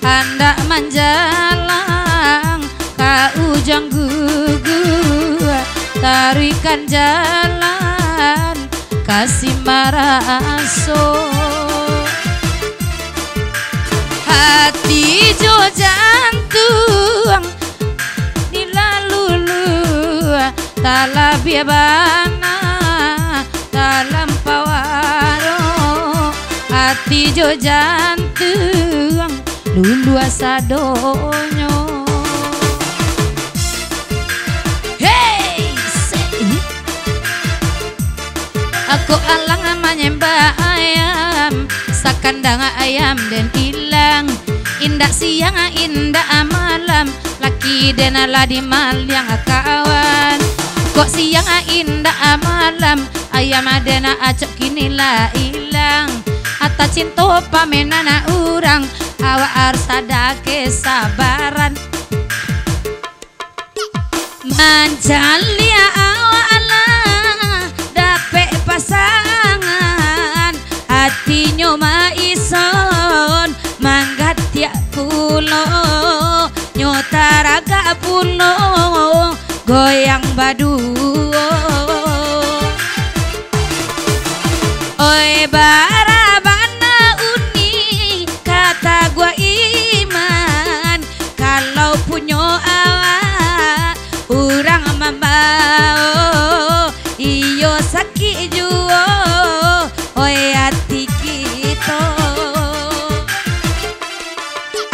andak manjalang ka Ujuang Guguah, taruihkan jalan ka Simaraso. Hati jo jantuang ni lah luluah, talabiah bana talampau harok. Hati jo jantuang luluah sadonyo. Hei! Sik. Ako alang manyembah ayam, sakandang ayam den ilang. Indak siang, indak malam, laki den lah dimaliang kawan. Kok siang, indak malam, ayam den acok kini lah ilang. Harta cinto pamenan urang, awak harus ado kesabaran. Mancaliak awak lah dapek pasangan, atinyo maison manggatiak pulo, nyo taragak pulo goyang baduo. Oi, bara bana unik ka taguah iman, kalau punyo awak urang mambao, iyo sakik juo, oi, ati kito.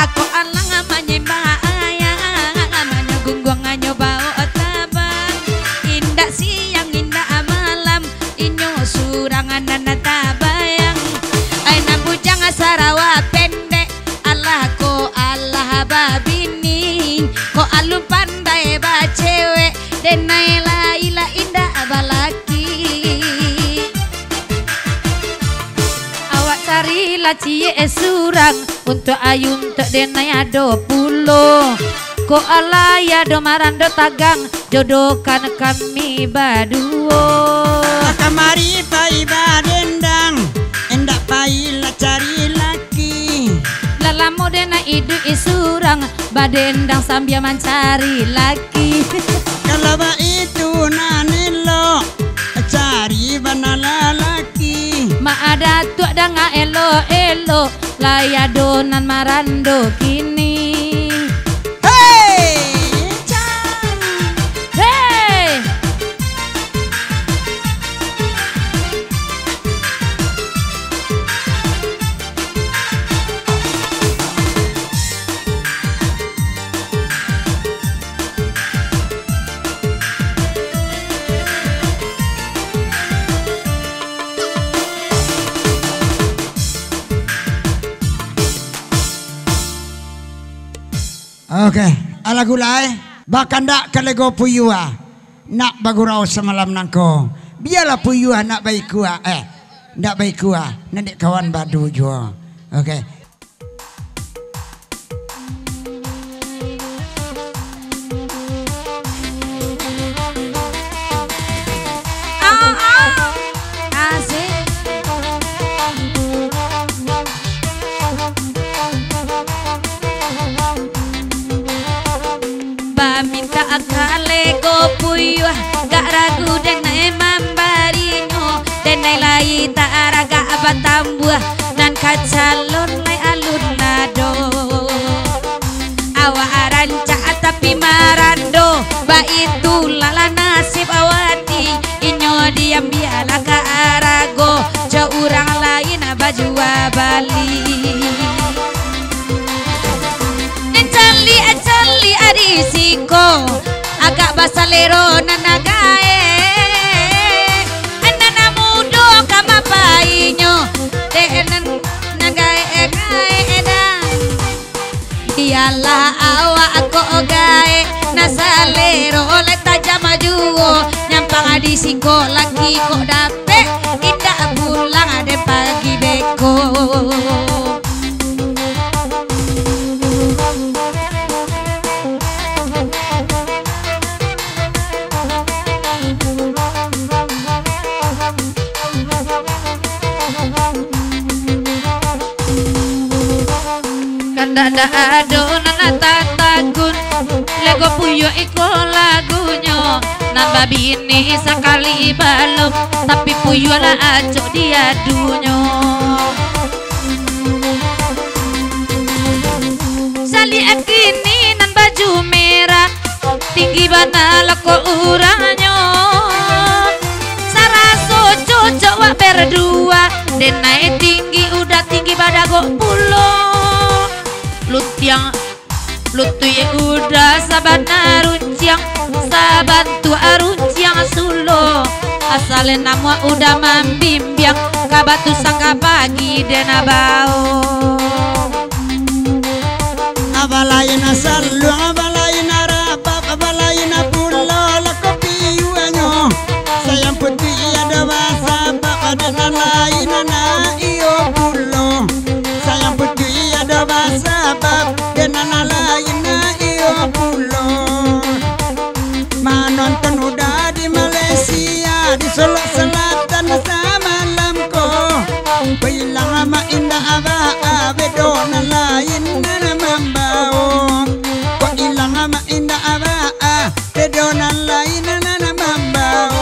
Ako alang aman Denai lai lah indak balaki. Awak carilah ciek surang, untuak ayu untuak denai ado pulo. Kok alai ado marando tagang, jodohkan kami baduo. Lah kamari pai badendang, indak pai lah cari laki. Lah lamo denai iduik surang, badendang sambia mancari laki. Kalau baitu nan elok, cari bana lalaki. Mak Datuak danga elok-elok, lai ado nan marando kini. Hei! Hei! Oke, alah gulai, bakandak ka lego puyuah, nak bagurau samalam nangko. Bialah puyuah nak baikuah, eh, nak baikuah, nan dek kawan badu juo. Oke. Ah, ah. Asik. Bamintak ka lego puyuah, gak ragu denai mambarinyo. Denai lai taaragak batambuah, nan ka calon lai alun ado. Awak rancak tapi marando, baitulah lah nasib awak ti. Inyo diambialah ka arago, jo urang lain bajua bali. Caliak-caliak di siko, agak basalero nan gaek. Nan mudo ka mapainyo, dek nan, nan gaek-gaek dan. Bialah awak kok gaek, nan salero lai tajam juo. Nyampang di siko laki kok dapek, indak pulang den pagi beko. Kandak ndak ado nan tatagun, lego puyuah iko lagunyo. Nan babini sakali balum, tapi puyuah lah acok diadunyo. Saliak kini nan baju merah, tinggi bana lako urangnyo. Saraso cocok wak berdua, denai tinggi udah tinggi badagok pulo. Lutiang Lutuik udah sabana runciang, sabantuak runciang sulo. Asal namuah udah mambimbiang, ka batu sangka pagi den bao. Abalain saluang, abalain rapap, abalain pulo lako piyuanyo. Sayang putuih ado basabab, dek nan lain nan iyo pulo. Sayang putuih ado basabab, dek nan lain nan iyo pulo. Manonton udah di Malaysia, di Solok Selatan samalam ko. Kok ilang amak indak baa, bedo nan lain nan mambao. Kok ilang amak indak baa, bedo nan lain nan mambao.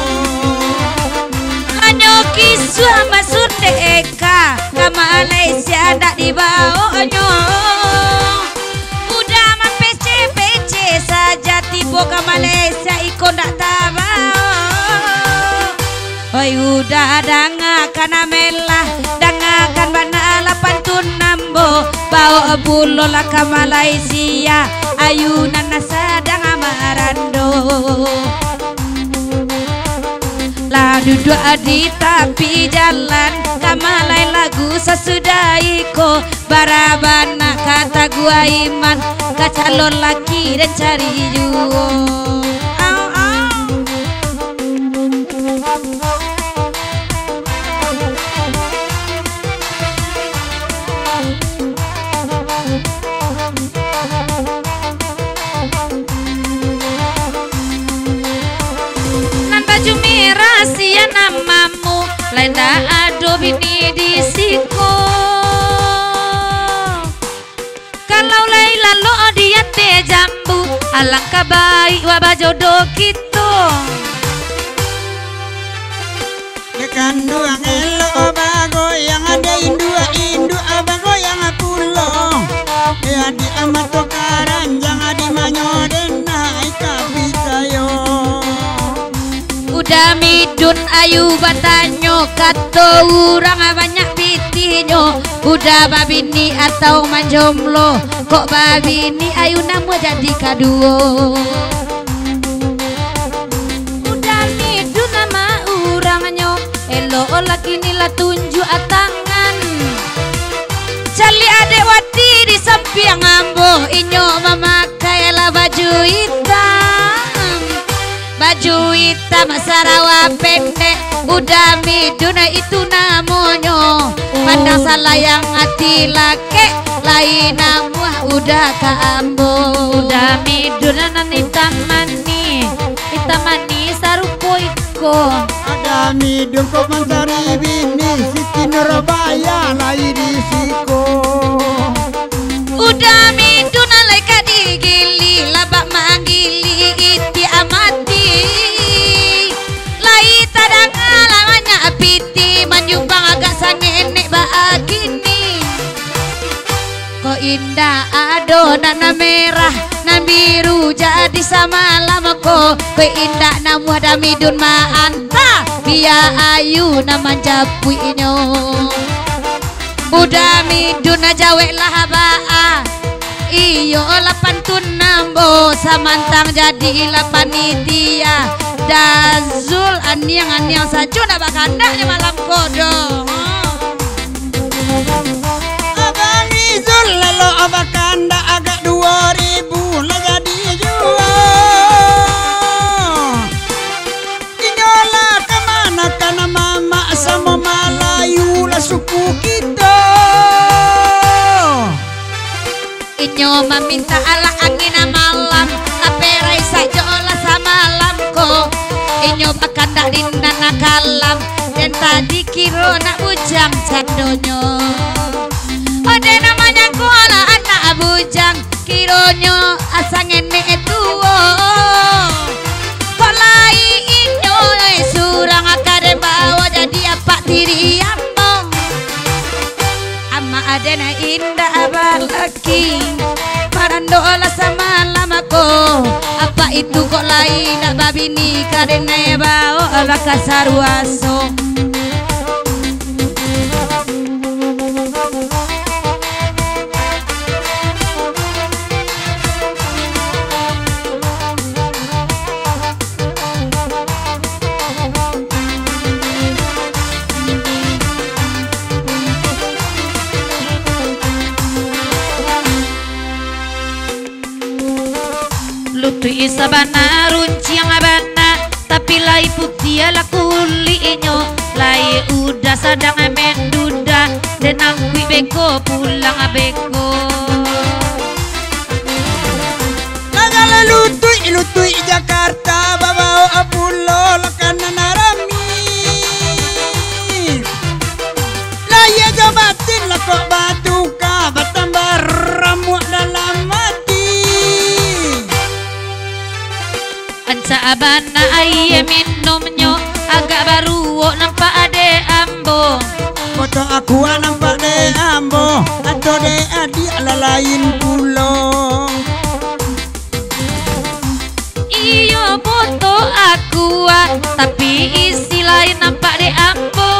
Hanyo kisuah Mak Sundek Eka, ka Malaysia ndak dibaonyo. Udah mapece-pece saja, tibo ka Malaysia iko ndak tabao. Oi, udah dangakan amelah, dangakan bana lah pantun ambo. Bao pulo lah ka Malaysia, ayu nan sadang marando. Lah duduak di tapi jalan, ka malai lagu sasudah iko. Bara bana kata gua iman, ka calon laki den cari juo. Au, au. siko. Kalau lai lalok di ateh jambu, alangkah baik wak bajodoh kito. Dek kanduang elok bagoyang, dek induak-induak bagoyang pulo. Dek adiak mato karanjang, adiak manyo den naiak ka picayo. Uda Midun ayu batanyo, kato urang banyak pitihnyo. Uda babini atau manjomlo, kok babini ayu namuah jadi kaduo. Uda Midun nama urangnyo, elok laki ni lah tunjuak tangan. Caliak adek wati di sampiang ambo, inyo mamakai lah baju itam. Baju itam sarawa pendek, Uda Midun itu namonyo. Pandang salayang ati lakek, lai namuah Uda ka ambo. Uda Midun nan itam manih, itam manih sarupo iko. Uda Midun kok mancari bini, Siti Nurbaya lai di siko. Uda Midun alai ka digili, labak manggili itiak mati. Lai tadanga lah banyak pitih, manyumbang agak sangenek bak kini. Kok indak ado nan merah, nan biru jadi samalam ko. Kok indak namuah Uda Midun maanta, bia ayu nan manjapuiknyo. Uda Midun jaweklah baa. Iyo lah pantun ambo, samantang jadilah panitia. Dazul aniang-aniang sajo ndak bakandaknyo malam ko doh. Abang Rizul lalok bakandak agak duo ribu lah jadi juo. Inyo lah kamanakan mamak samo Malayu lah suku kito. Inyo maminta alah angin malam, taperai sajo lah samalam ko. Inyo bakandak di nan kalam, den tadi kiro nak bujang candonyo. Ode nan manyangko lah anak bujang, kironyo asa ngenek tuo. Kok lai inyo lai surang ka den bawo jadi apak tiri ambo. Amak aden indak balaki, marando lah samalam ko. Apak itu kok lai indak babini, ka den bawo lah ka saruaso. Lutuik sabana runciang bana, tapi lai putiah lah kuliknyo, lai Uda sadang menduda, den angkuik beko pulang beko. Lah galo lutuik-lutuik Jakarta, babaok pulo lah ka nan rami. Lahia jo batin lah kok batuka, batambah ramuak dalam ati. Rancak bana aia minumnyo, agak baruok nampak dek ambo. Botok Aqua nampak dek ambo, atau dek adiak lah lain pulo. Iyo, botok Aqua, tapi isi lain nampak dek ambo.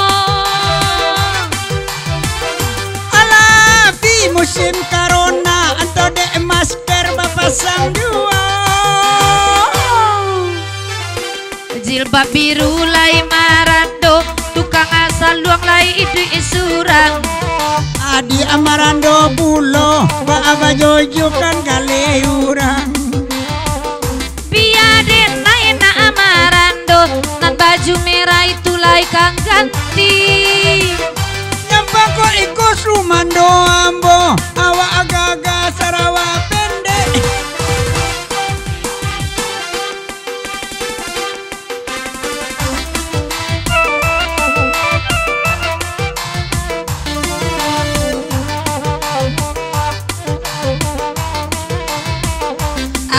Alah, di musim corona, atau dek masker bapasang juo. Jilbab biru lai marando, tukang saluang lai iduik surang. Adiak marando pulo, baa bajojokan kaleh urang. Bia den lai nak marando, nan baju merah itu lai ka ganti. Nyampang kok iko sumando ambo, awak gagah sarawa pendek.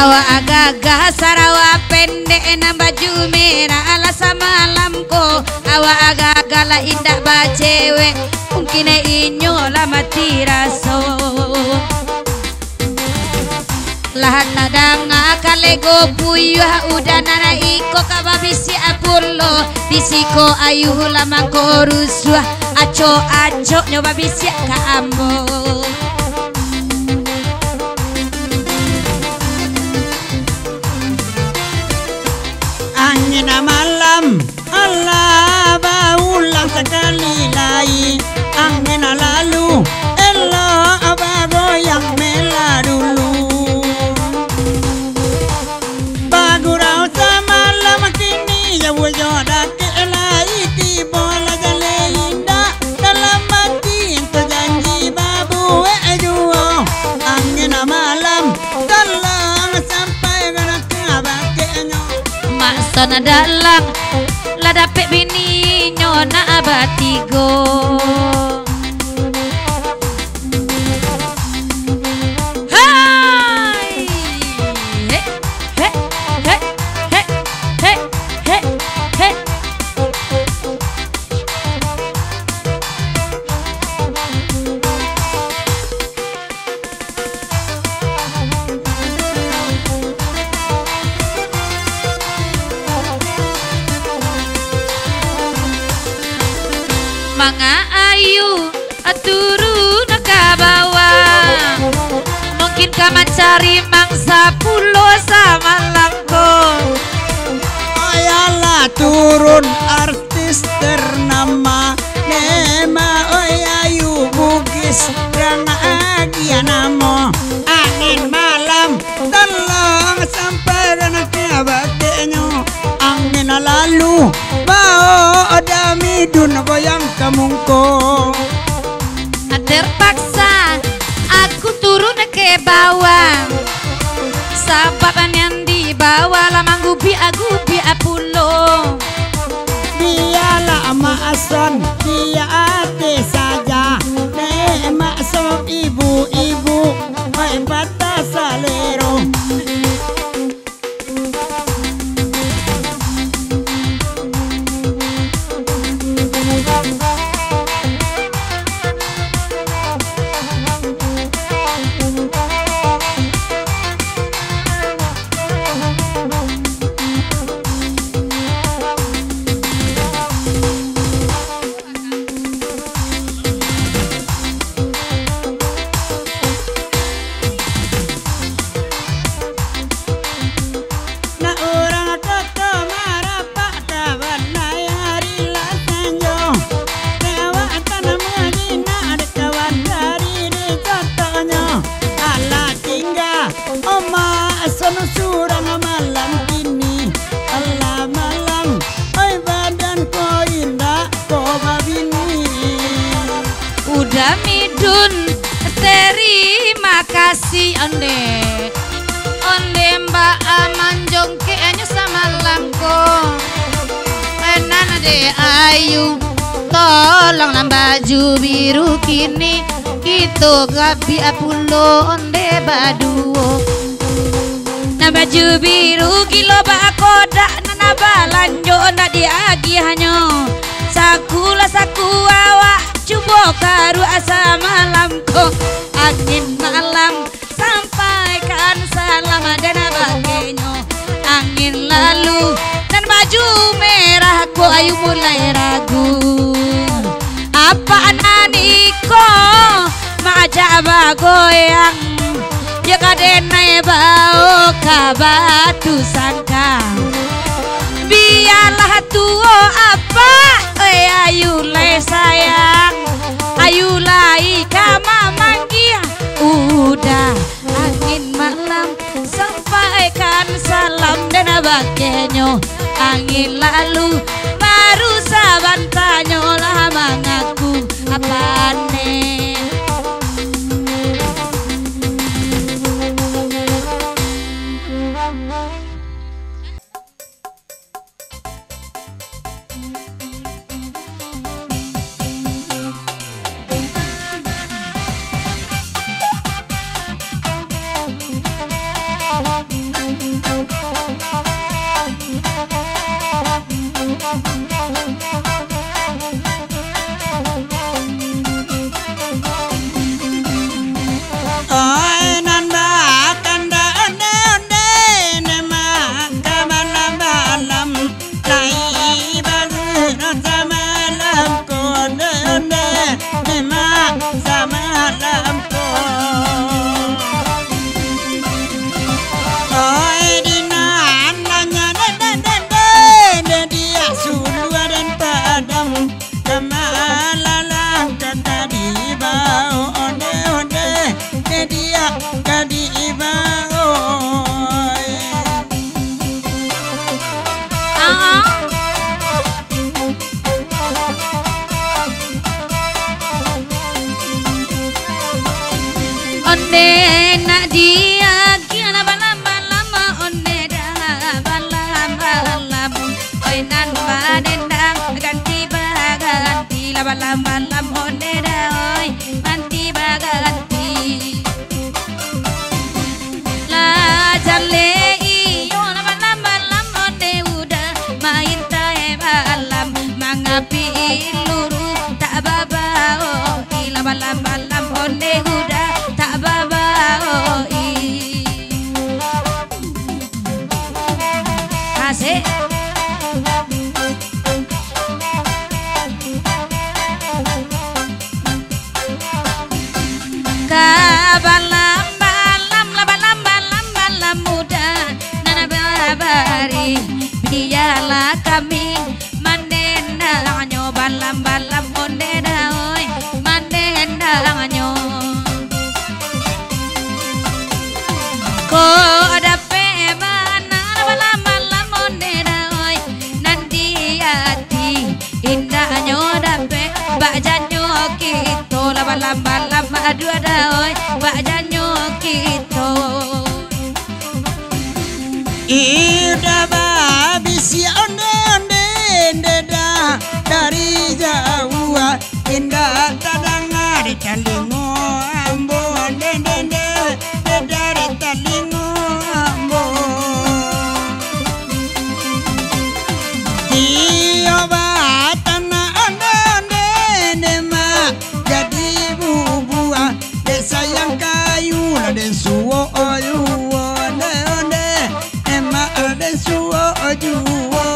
Awak gagah sarawa pendek nan baju merah, alah samalam ko awak gagah lah indak bacewek, mungkin inyo lah mati raso. Lah tadanga kalego puyuah, udah nan iko ka babisiak pulo, di siko ayuh lah mangko rusuah, acok-acoknyo babisiak ka ambo. Angin malam, alah baulang sakali lai. Angin lalu, elok bagoyang mela dulu. Bagurau samalam kini, jauah jo dakek lai, tibo lah jaleh indak. Dalam ati tu janji babuek juo. Angin malam, tolong sampai ka bakeknyo. Mak Son dalang, lah dapek bininyo nak batigo. Hai! Hek, hek, hek, hek, hek, hek, hek. Manga ayu turun ka bawah, mungkin ka mancari mangsa pulo samalam ko. Ayalah turun artis ternama, Nema oi ayu Bugis, rang agiah namo. Angin malam, tolong sampaikan ka bakeknyo. Angin lalu, bao Damidun goyang ka mungko. Terpaksa aku turun ke bawah, sabab nan di bawah lah manggubiak-gubiak pulo. Bialah Mak Son di ateh saja, dek Mak Son ibu-ibu, oi patah salero. Nak urang koto marapak ka banai ari lah sanjo. Dek awak tanam jinak dek kawan dari di contohnyo. Alah tingga Omak Son surang malam kini. Alah malam, oi badan ko indak ko babini. Uda Midun, terima kasih onde. Onde mbak manjongkeknyo samalam ko. Enan dek ayu, tolonglah baju biru kini. Kito gabiak pulo onde baduo. Nan baju biru gilo bakodak, nan balanjo ndak diagiahnyo. Sakulah saku awak cubo karuak samalam ko. Angin malam sampaikan salam dan bakeknyo. Angin lalu, nan baju merah ko ayu mulai ragu. Apak nan iko maajak bagoyang, yo ka denai bao ka batu sangkang. Bialah tuo apak, oi ayu lai sayang, ayu lai ka mamanggia. Uda angin malam, sampaikan salam dan bakeknyo. Angin lalu, baru sabantanyo lah mangaku panek. Oi, nan bakandak onde-onde, ne mah ka balam-balam, lai baru samalam ko onde-onde, ne mah samalam ko. Oi, dinan nanya dede-dede, de diak suluah den padam. Kamalalang ka ka dibao, onde-onde, media ka dibao. Ah. Onde nak diagiah lah balam-balam, onde dah balam-balam. Oi nan badendang, ganti baganti lah balam-balam, onde dah, oi, ganti baganti. Lah jaleh iyo lah balam-balam, onde udah main tae balam, mangapik luru tak babao, ilah balam-balam, onde udah tak babao, i. Asik. Ka balam-balam lah, balam-balam, balam muda nan babari, bialah kami mandendangnyo, balam-balam onde dah, oi, mandendangnyo. Kok dapek bana lah balam-balam onde dah, oi, nan di ati, indaknyo dapek bak janyo kito lah balam-balam, aduh dah, oi, bak janyo kito. Indak babisiak onde-onde, indak dah dari jauah, indak tadanga di talingo ambo, onde-onde, indak dari talingo ambo. Iyo batana onde-onde, indak mak jadi bubuah. Dek sayang kayu lah den suo juo, onde-onde, emak lah den suo juo.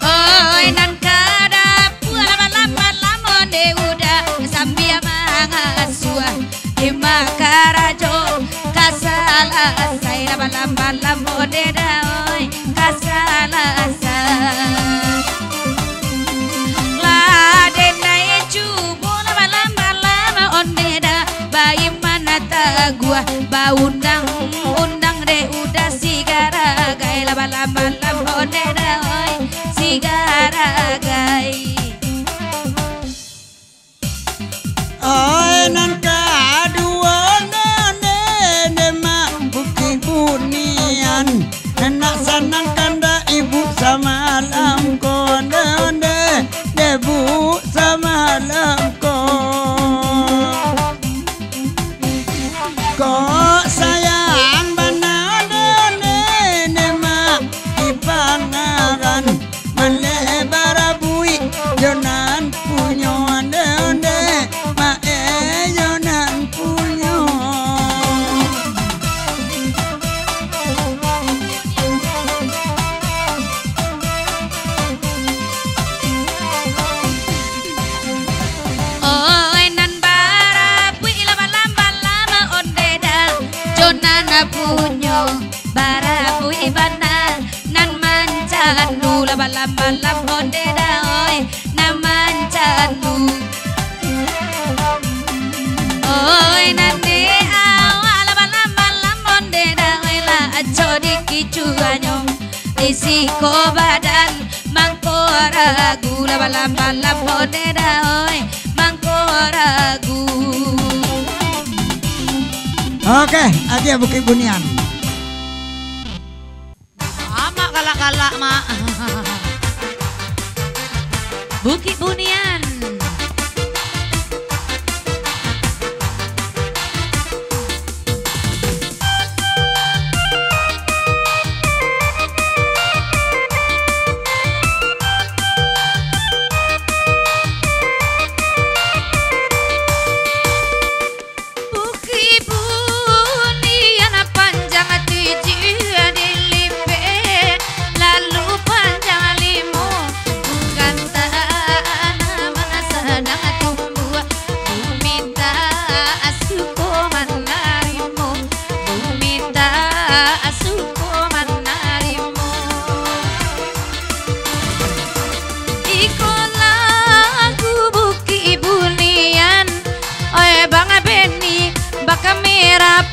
Oi, nan ka dapua lah balam-balam, onde udah sambia mangasuah. Emak karajo ka salasai lah balam-balam, onde dah, oi, ka salasai. Lah denai cubo lah balam-balam, onde dah, baiman taguah, baundang-undang dek udah sigaragai lah balam-balam, onde dah, oi, sigaragai. Oi, nan kaduo, onde-onde, demak Bukik Bunian. Nak sanang kandak ibu samalam ko, onde-onde, dek bu samalam ko. Kok sayang bana, onde-onde, demak di Pangaran. Maleh barabuik jo nan punyo, onde-onde, maeh jo nan punyo. Oi, nan barabuik lah balam-balam, onde dah jo nan punyo. Barabuik bana nan mancanu lah balam-balam, onde dah, oi, nan mancanu. Oi, nan dek awak lah balam-balam, onde dah, oi, lah acok dikicuanyo. Di siko badan mangko ragu lah balam-balam, onde dah, oi, mangko ragu. Oke, agiah Bukik Bunian. Amak galak-galak, Mak. Bukik Bunian.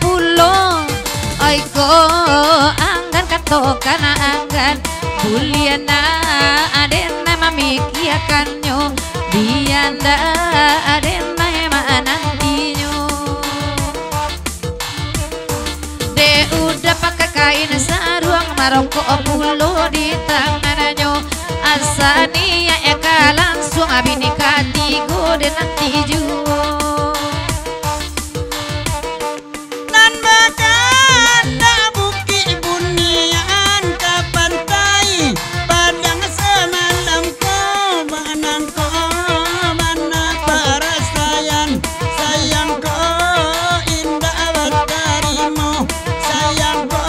pulo, oi ko anggan, katokan anggan, buliah nak aden mamikiakannyo, bia ndak aden manantinyo. Dek udah pakai kain saruang, marokok pulo di tangannyo, asa niaik ka langsuang, bini katigo den nanti juo. Nan bakandak Bukik Bunian ka pantai Padang samalam ko, manang ko, mana parasaian, sayang ko indak batarimo, sayang ko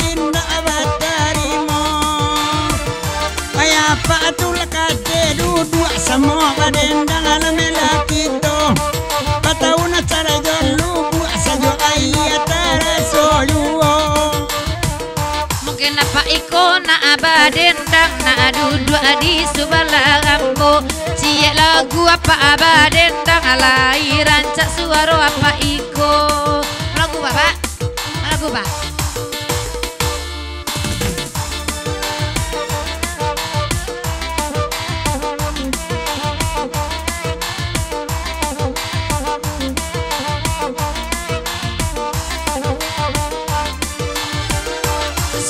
indak batarimo. Kaya apak tu lah kate duduak samo badendang, alamiah lah kito. Batahun caro jo lubuak sajo aia taraso juo. Mungkin apak iko nak badendang, nak duduak di subalah ambo. Ciek lagu apak badendang, lai rancak suaro apak iko. Lagu, Bapak? Lagu, Pak?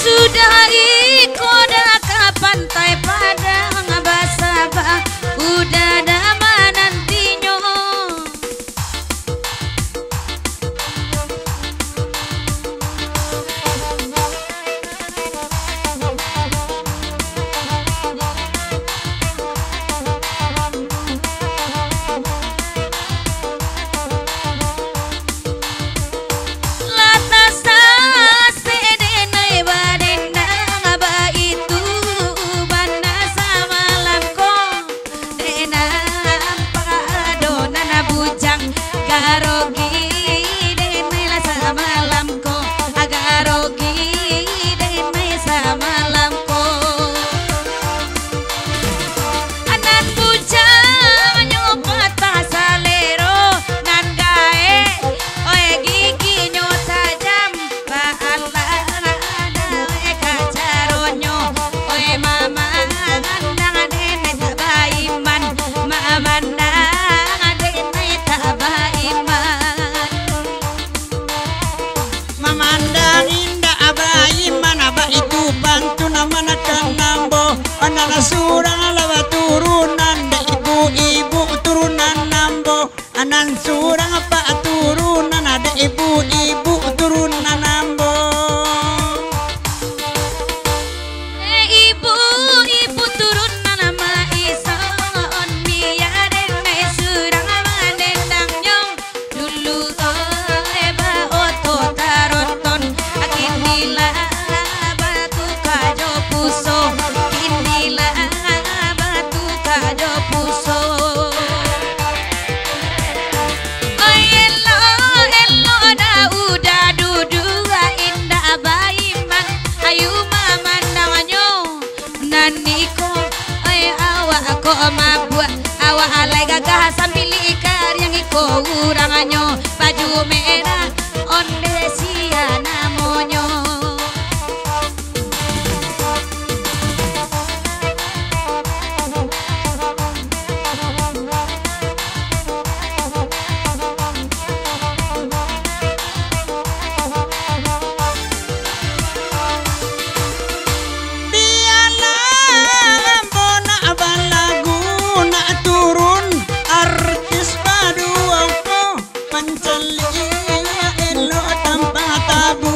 Sudah iko dah ka pantai Padang, basaba udah dah manantinyo. Lah tasasek denai badendang, baitu bana samalam ko. Dek nampak ado nan bujang, garogi denai lah samalam ko, garogi denai samalam ko. Nan bujangnyo patah salero, nan gaek, oi, giginyo tajam. Baalah dawek ka caronyo, oi, mamandang denai tak baiman, mamandang denai tak baiman. Mamandang indak baiman, baitu pantun manakan ambo, anak surang lah baturunan, dek ibu-ibu turunan ambo. Anan surang apak turunan, dek ibu-ibu turunan ambo. Eh, ibu-ibu turunan ma ison, bia denai surang manendangnyo. Dulu, eh, baoto taroton, kini lah batuka jo puso, kini lah batuka jo puso. Oi, elok, elok dah udah duduak indak baiman, ayu mamandangnyo. Nan iko, oi, awak ko mabuak, awak alai gagah sambilik kariang, iko urangnyo baju merah, onde sia namonyo. Bialah ambo nak balagu, nak turun artis baduo ko. Pancaliak elok tampah tabu,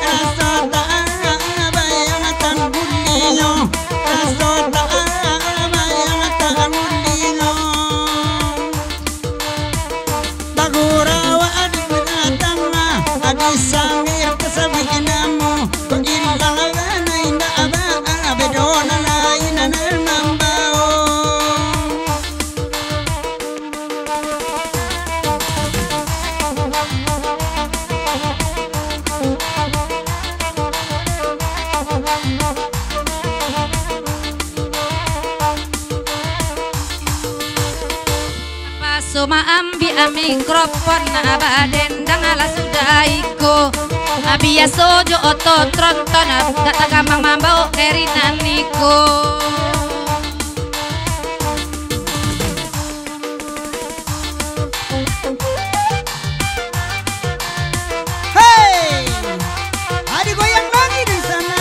raso tabayang tanggulianyo, raso tabayang tanggulianyo. Bagurau di binatang, di sangir tasabuik namo, kok ilang bana indak baa, bedo nan lain nan mambao. Paso maambiak mikrofon, baden Dang alah sudah iko, ah, biaso jo oto tronton, ah, dak tagamang mambao kerinan iko. Hei! Ado goyang lagi di sana.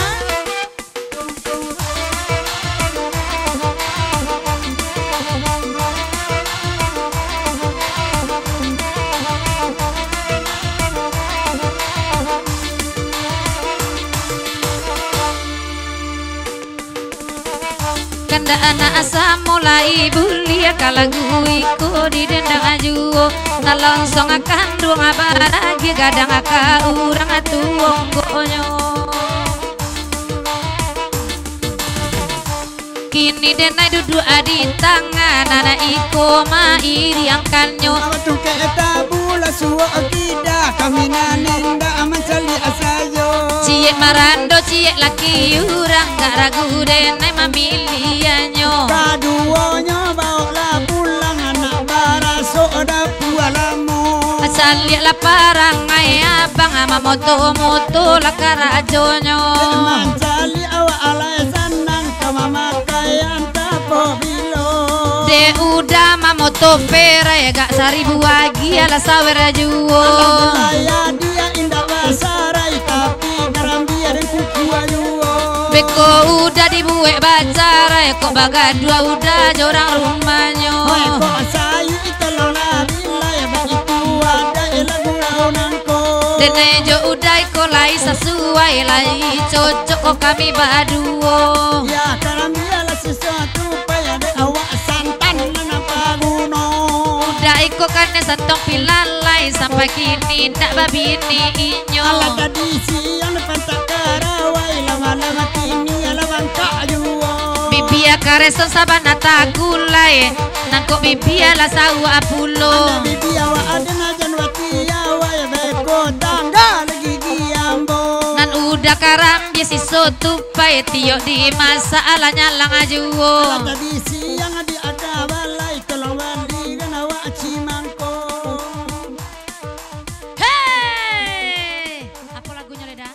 Kandak anak asa mulai buliah, ka lagu iko didendang juo. Talonsong kanduang baragiah, gadang ka urang tuo unggonyo. Kini denai duduak di tangan, anak iko mairiangkannyo. Awak tungkek tabulah suok kida, kawinan indak mancaliak sajo. Ciek marando, ciek laki urang, gak ragu denai mamiliahnyo. Kaduonyo baoklah pulang, anak baraso dapua lamo. Caliaklah parangai abang, mamoto-moto lah karajonyo. Mancaliak awak alai sanang, ka mamakaian tapobilo. Dek Uda mamoto perai, gak saribu agiah lah sawer juo. Alhamdulillah, dia indak basarai, tapi karambia den kukua juo. Beko Uda dibuek bacarai, kok bagaduah Uda jo urang rumahnyo. Hoi, kok sayu itu lo lah bilai, baitu adaik lagu lau nangko. Denai jo Uda iko lai sasuai, lai cocok ko kami baduo. Ya, karambia lah siso tu, payah dek awak santan nan paguno. Uda iko kanai santong pilalai, sampai kini ndak babini inyo. Alah tadi siang dipantak karawai, lama-lama kini alah bangkak juo. Bibia kareson sabana takulai, nangkok bibia lah sauak pulo. Anak bibia awak aden ajan wati awai, beko tangga lagi gigi ambo. Nan Uda karambia siso tupai, tiok dimasak alah nyalang juo. Alah tadi siang di aka balai, tolong balikan awak cimangkok. Hei! Apo lagunyo, Leda?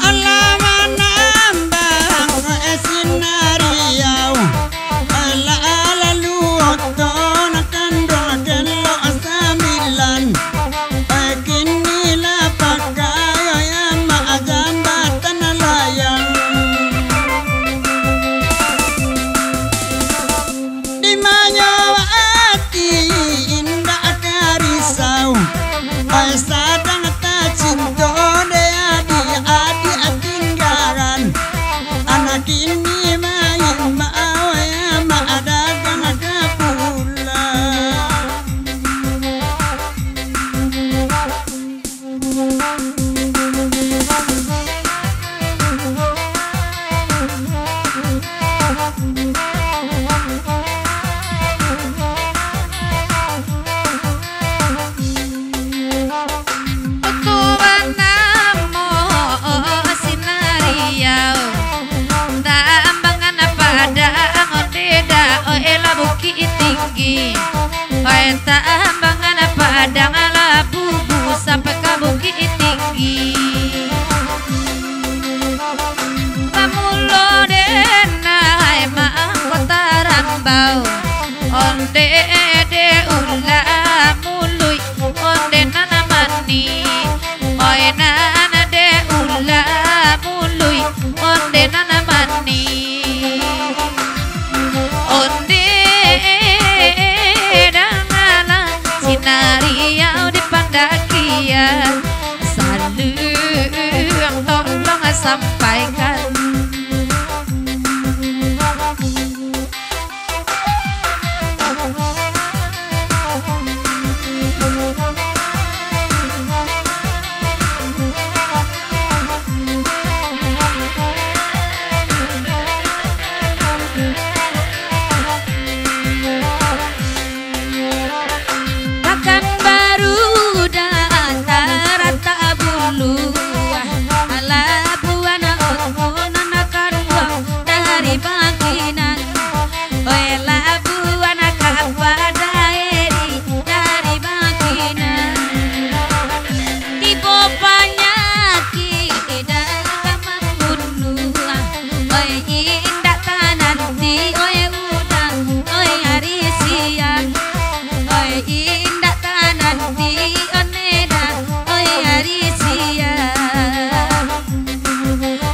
Alah manambang, eh, sinariau. Alah, alah, luo to nak kanduang kelok sambilan. Eh, kini lah pakai, eh, mak jambatan layang. Di manyo ati indak ka risau, ai sadang tacinto dek adik-adik tinggalan. Anak kini main baawai, madagang ka pulang. Oto banamo Sinariau, tambangan padang onde dak, oe lah Bukik Tinggi. Oi, tambangan padang lah bubu sampai ka Bukik Tinggi. Pamulo denai mangko tarambau, onde de ulah muluik, onde nan manih. Oi, nan de ulah muluik, onde nan manih. Onde dangalah Sinariau di pandakian, saluang tolong sampaikan.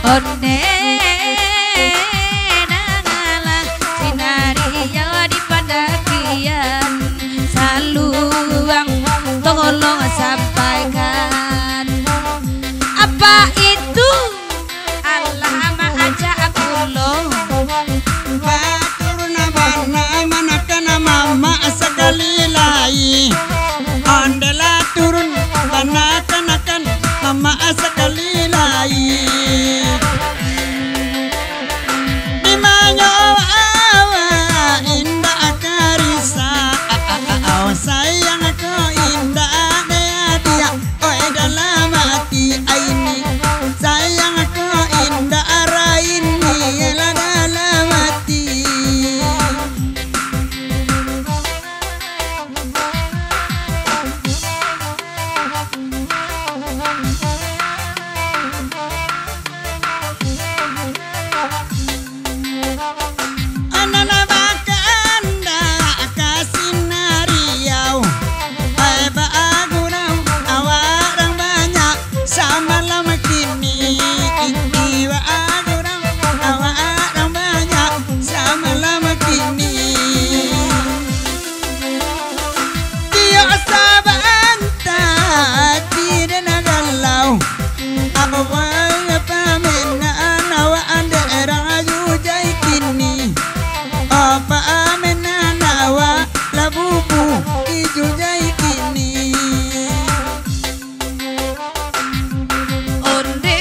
Onde dangalah, sinariau di pandakian, saluang tolong sampaikan. Apa itu? Alah, maajak pulo. Batur na bana, manakan mamak sakali lai. Onde lah turun, manakan-nakan mamak sakali lai. Dimanyo awak indak karisa, sayang ko indak diadiak. Oi dalam ati aini, sayang ko indak raini, lah dalam ati. Anak-anak bakandak ka sinariau, ai bagurau awak rang banyak samalam kini. Bagurau awak rang banyak samalam kini. Tiok sabanta, ati den galau. Awak pamenan awak andek rang jujai kini. Apa pamenan awak lah bubu ijujai kini. Onde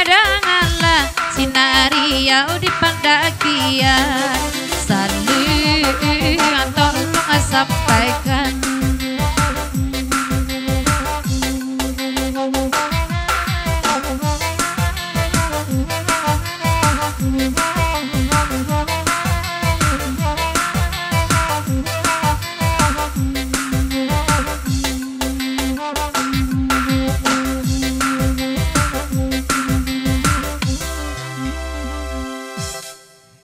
dangalah, sinariau di pandakian.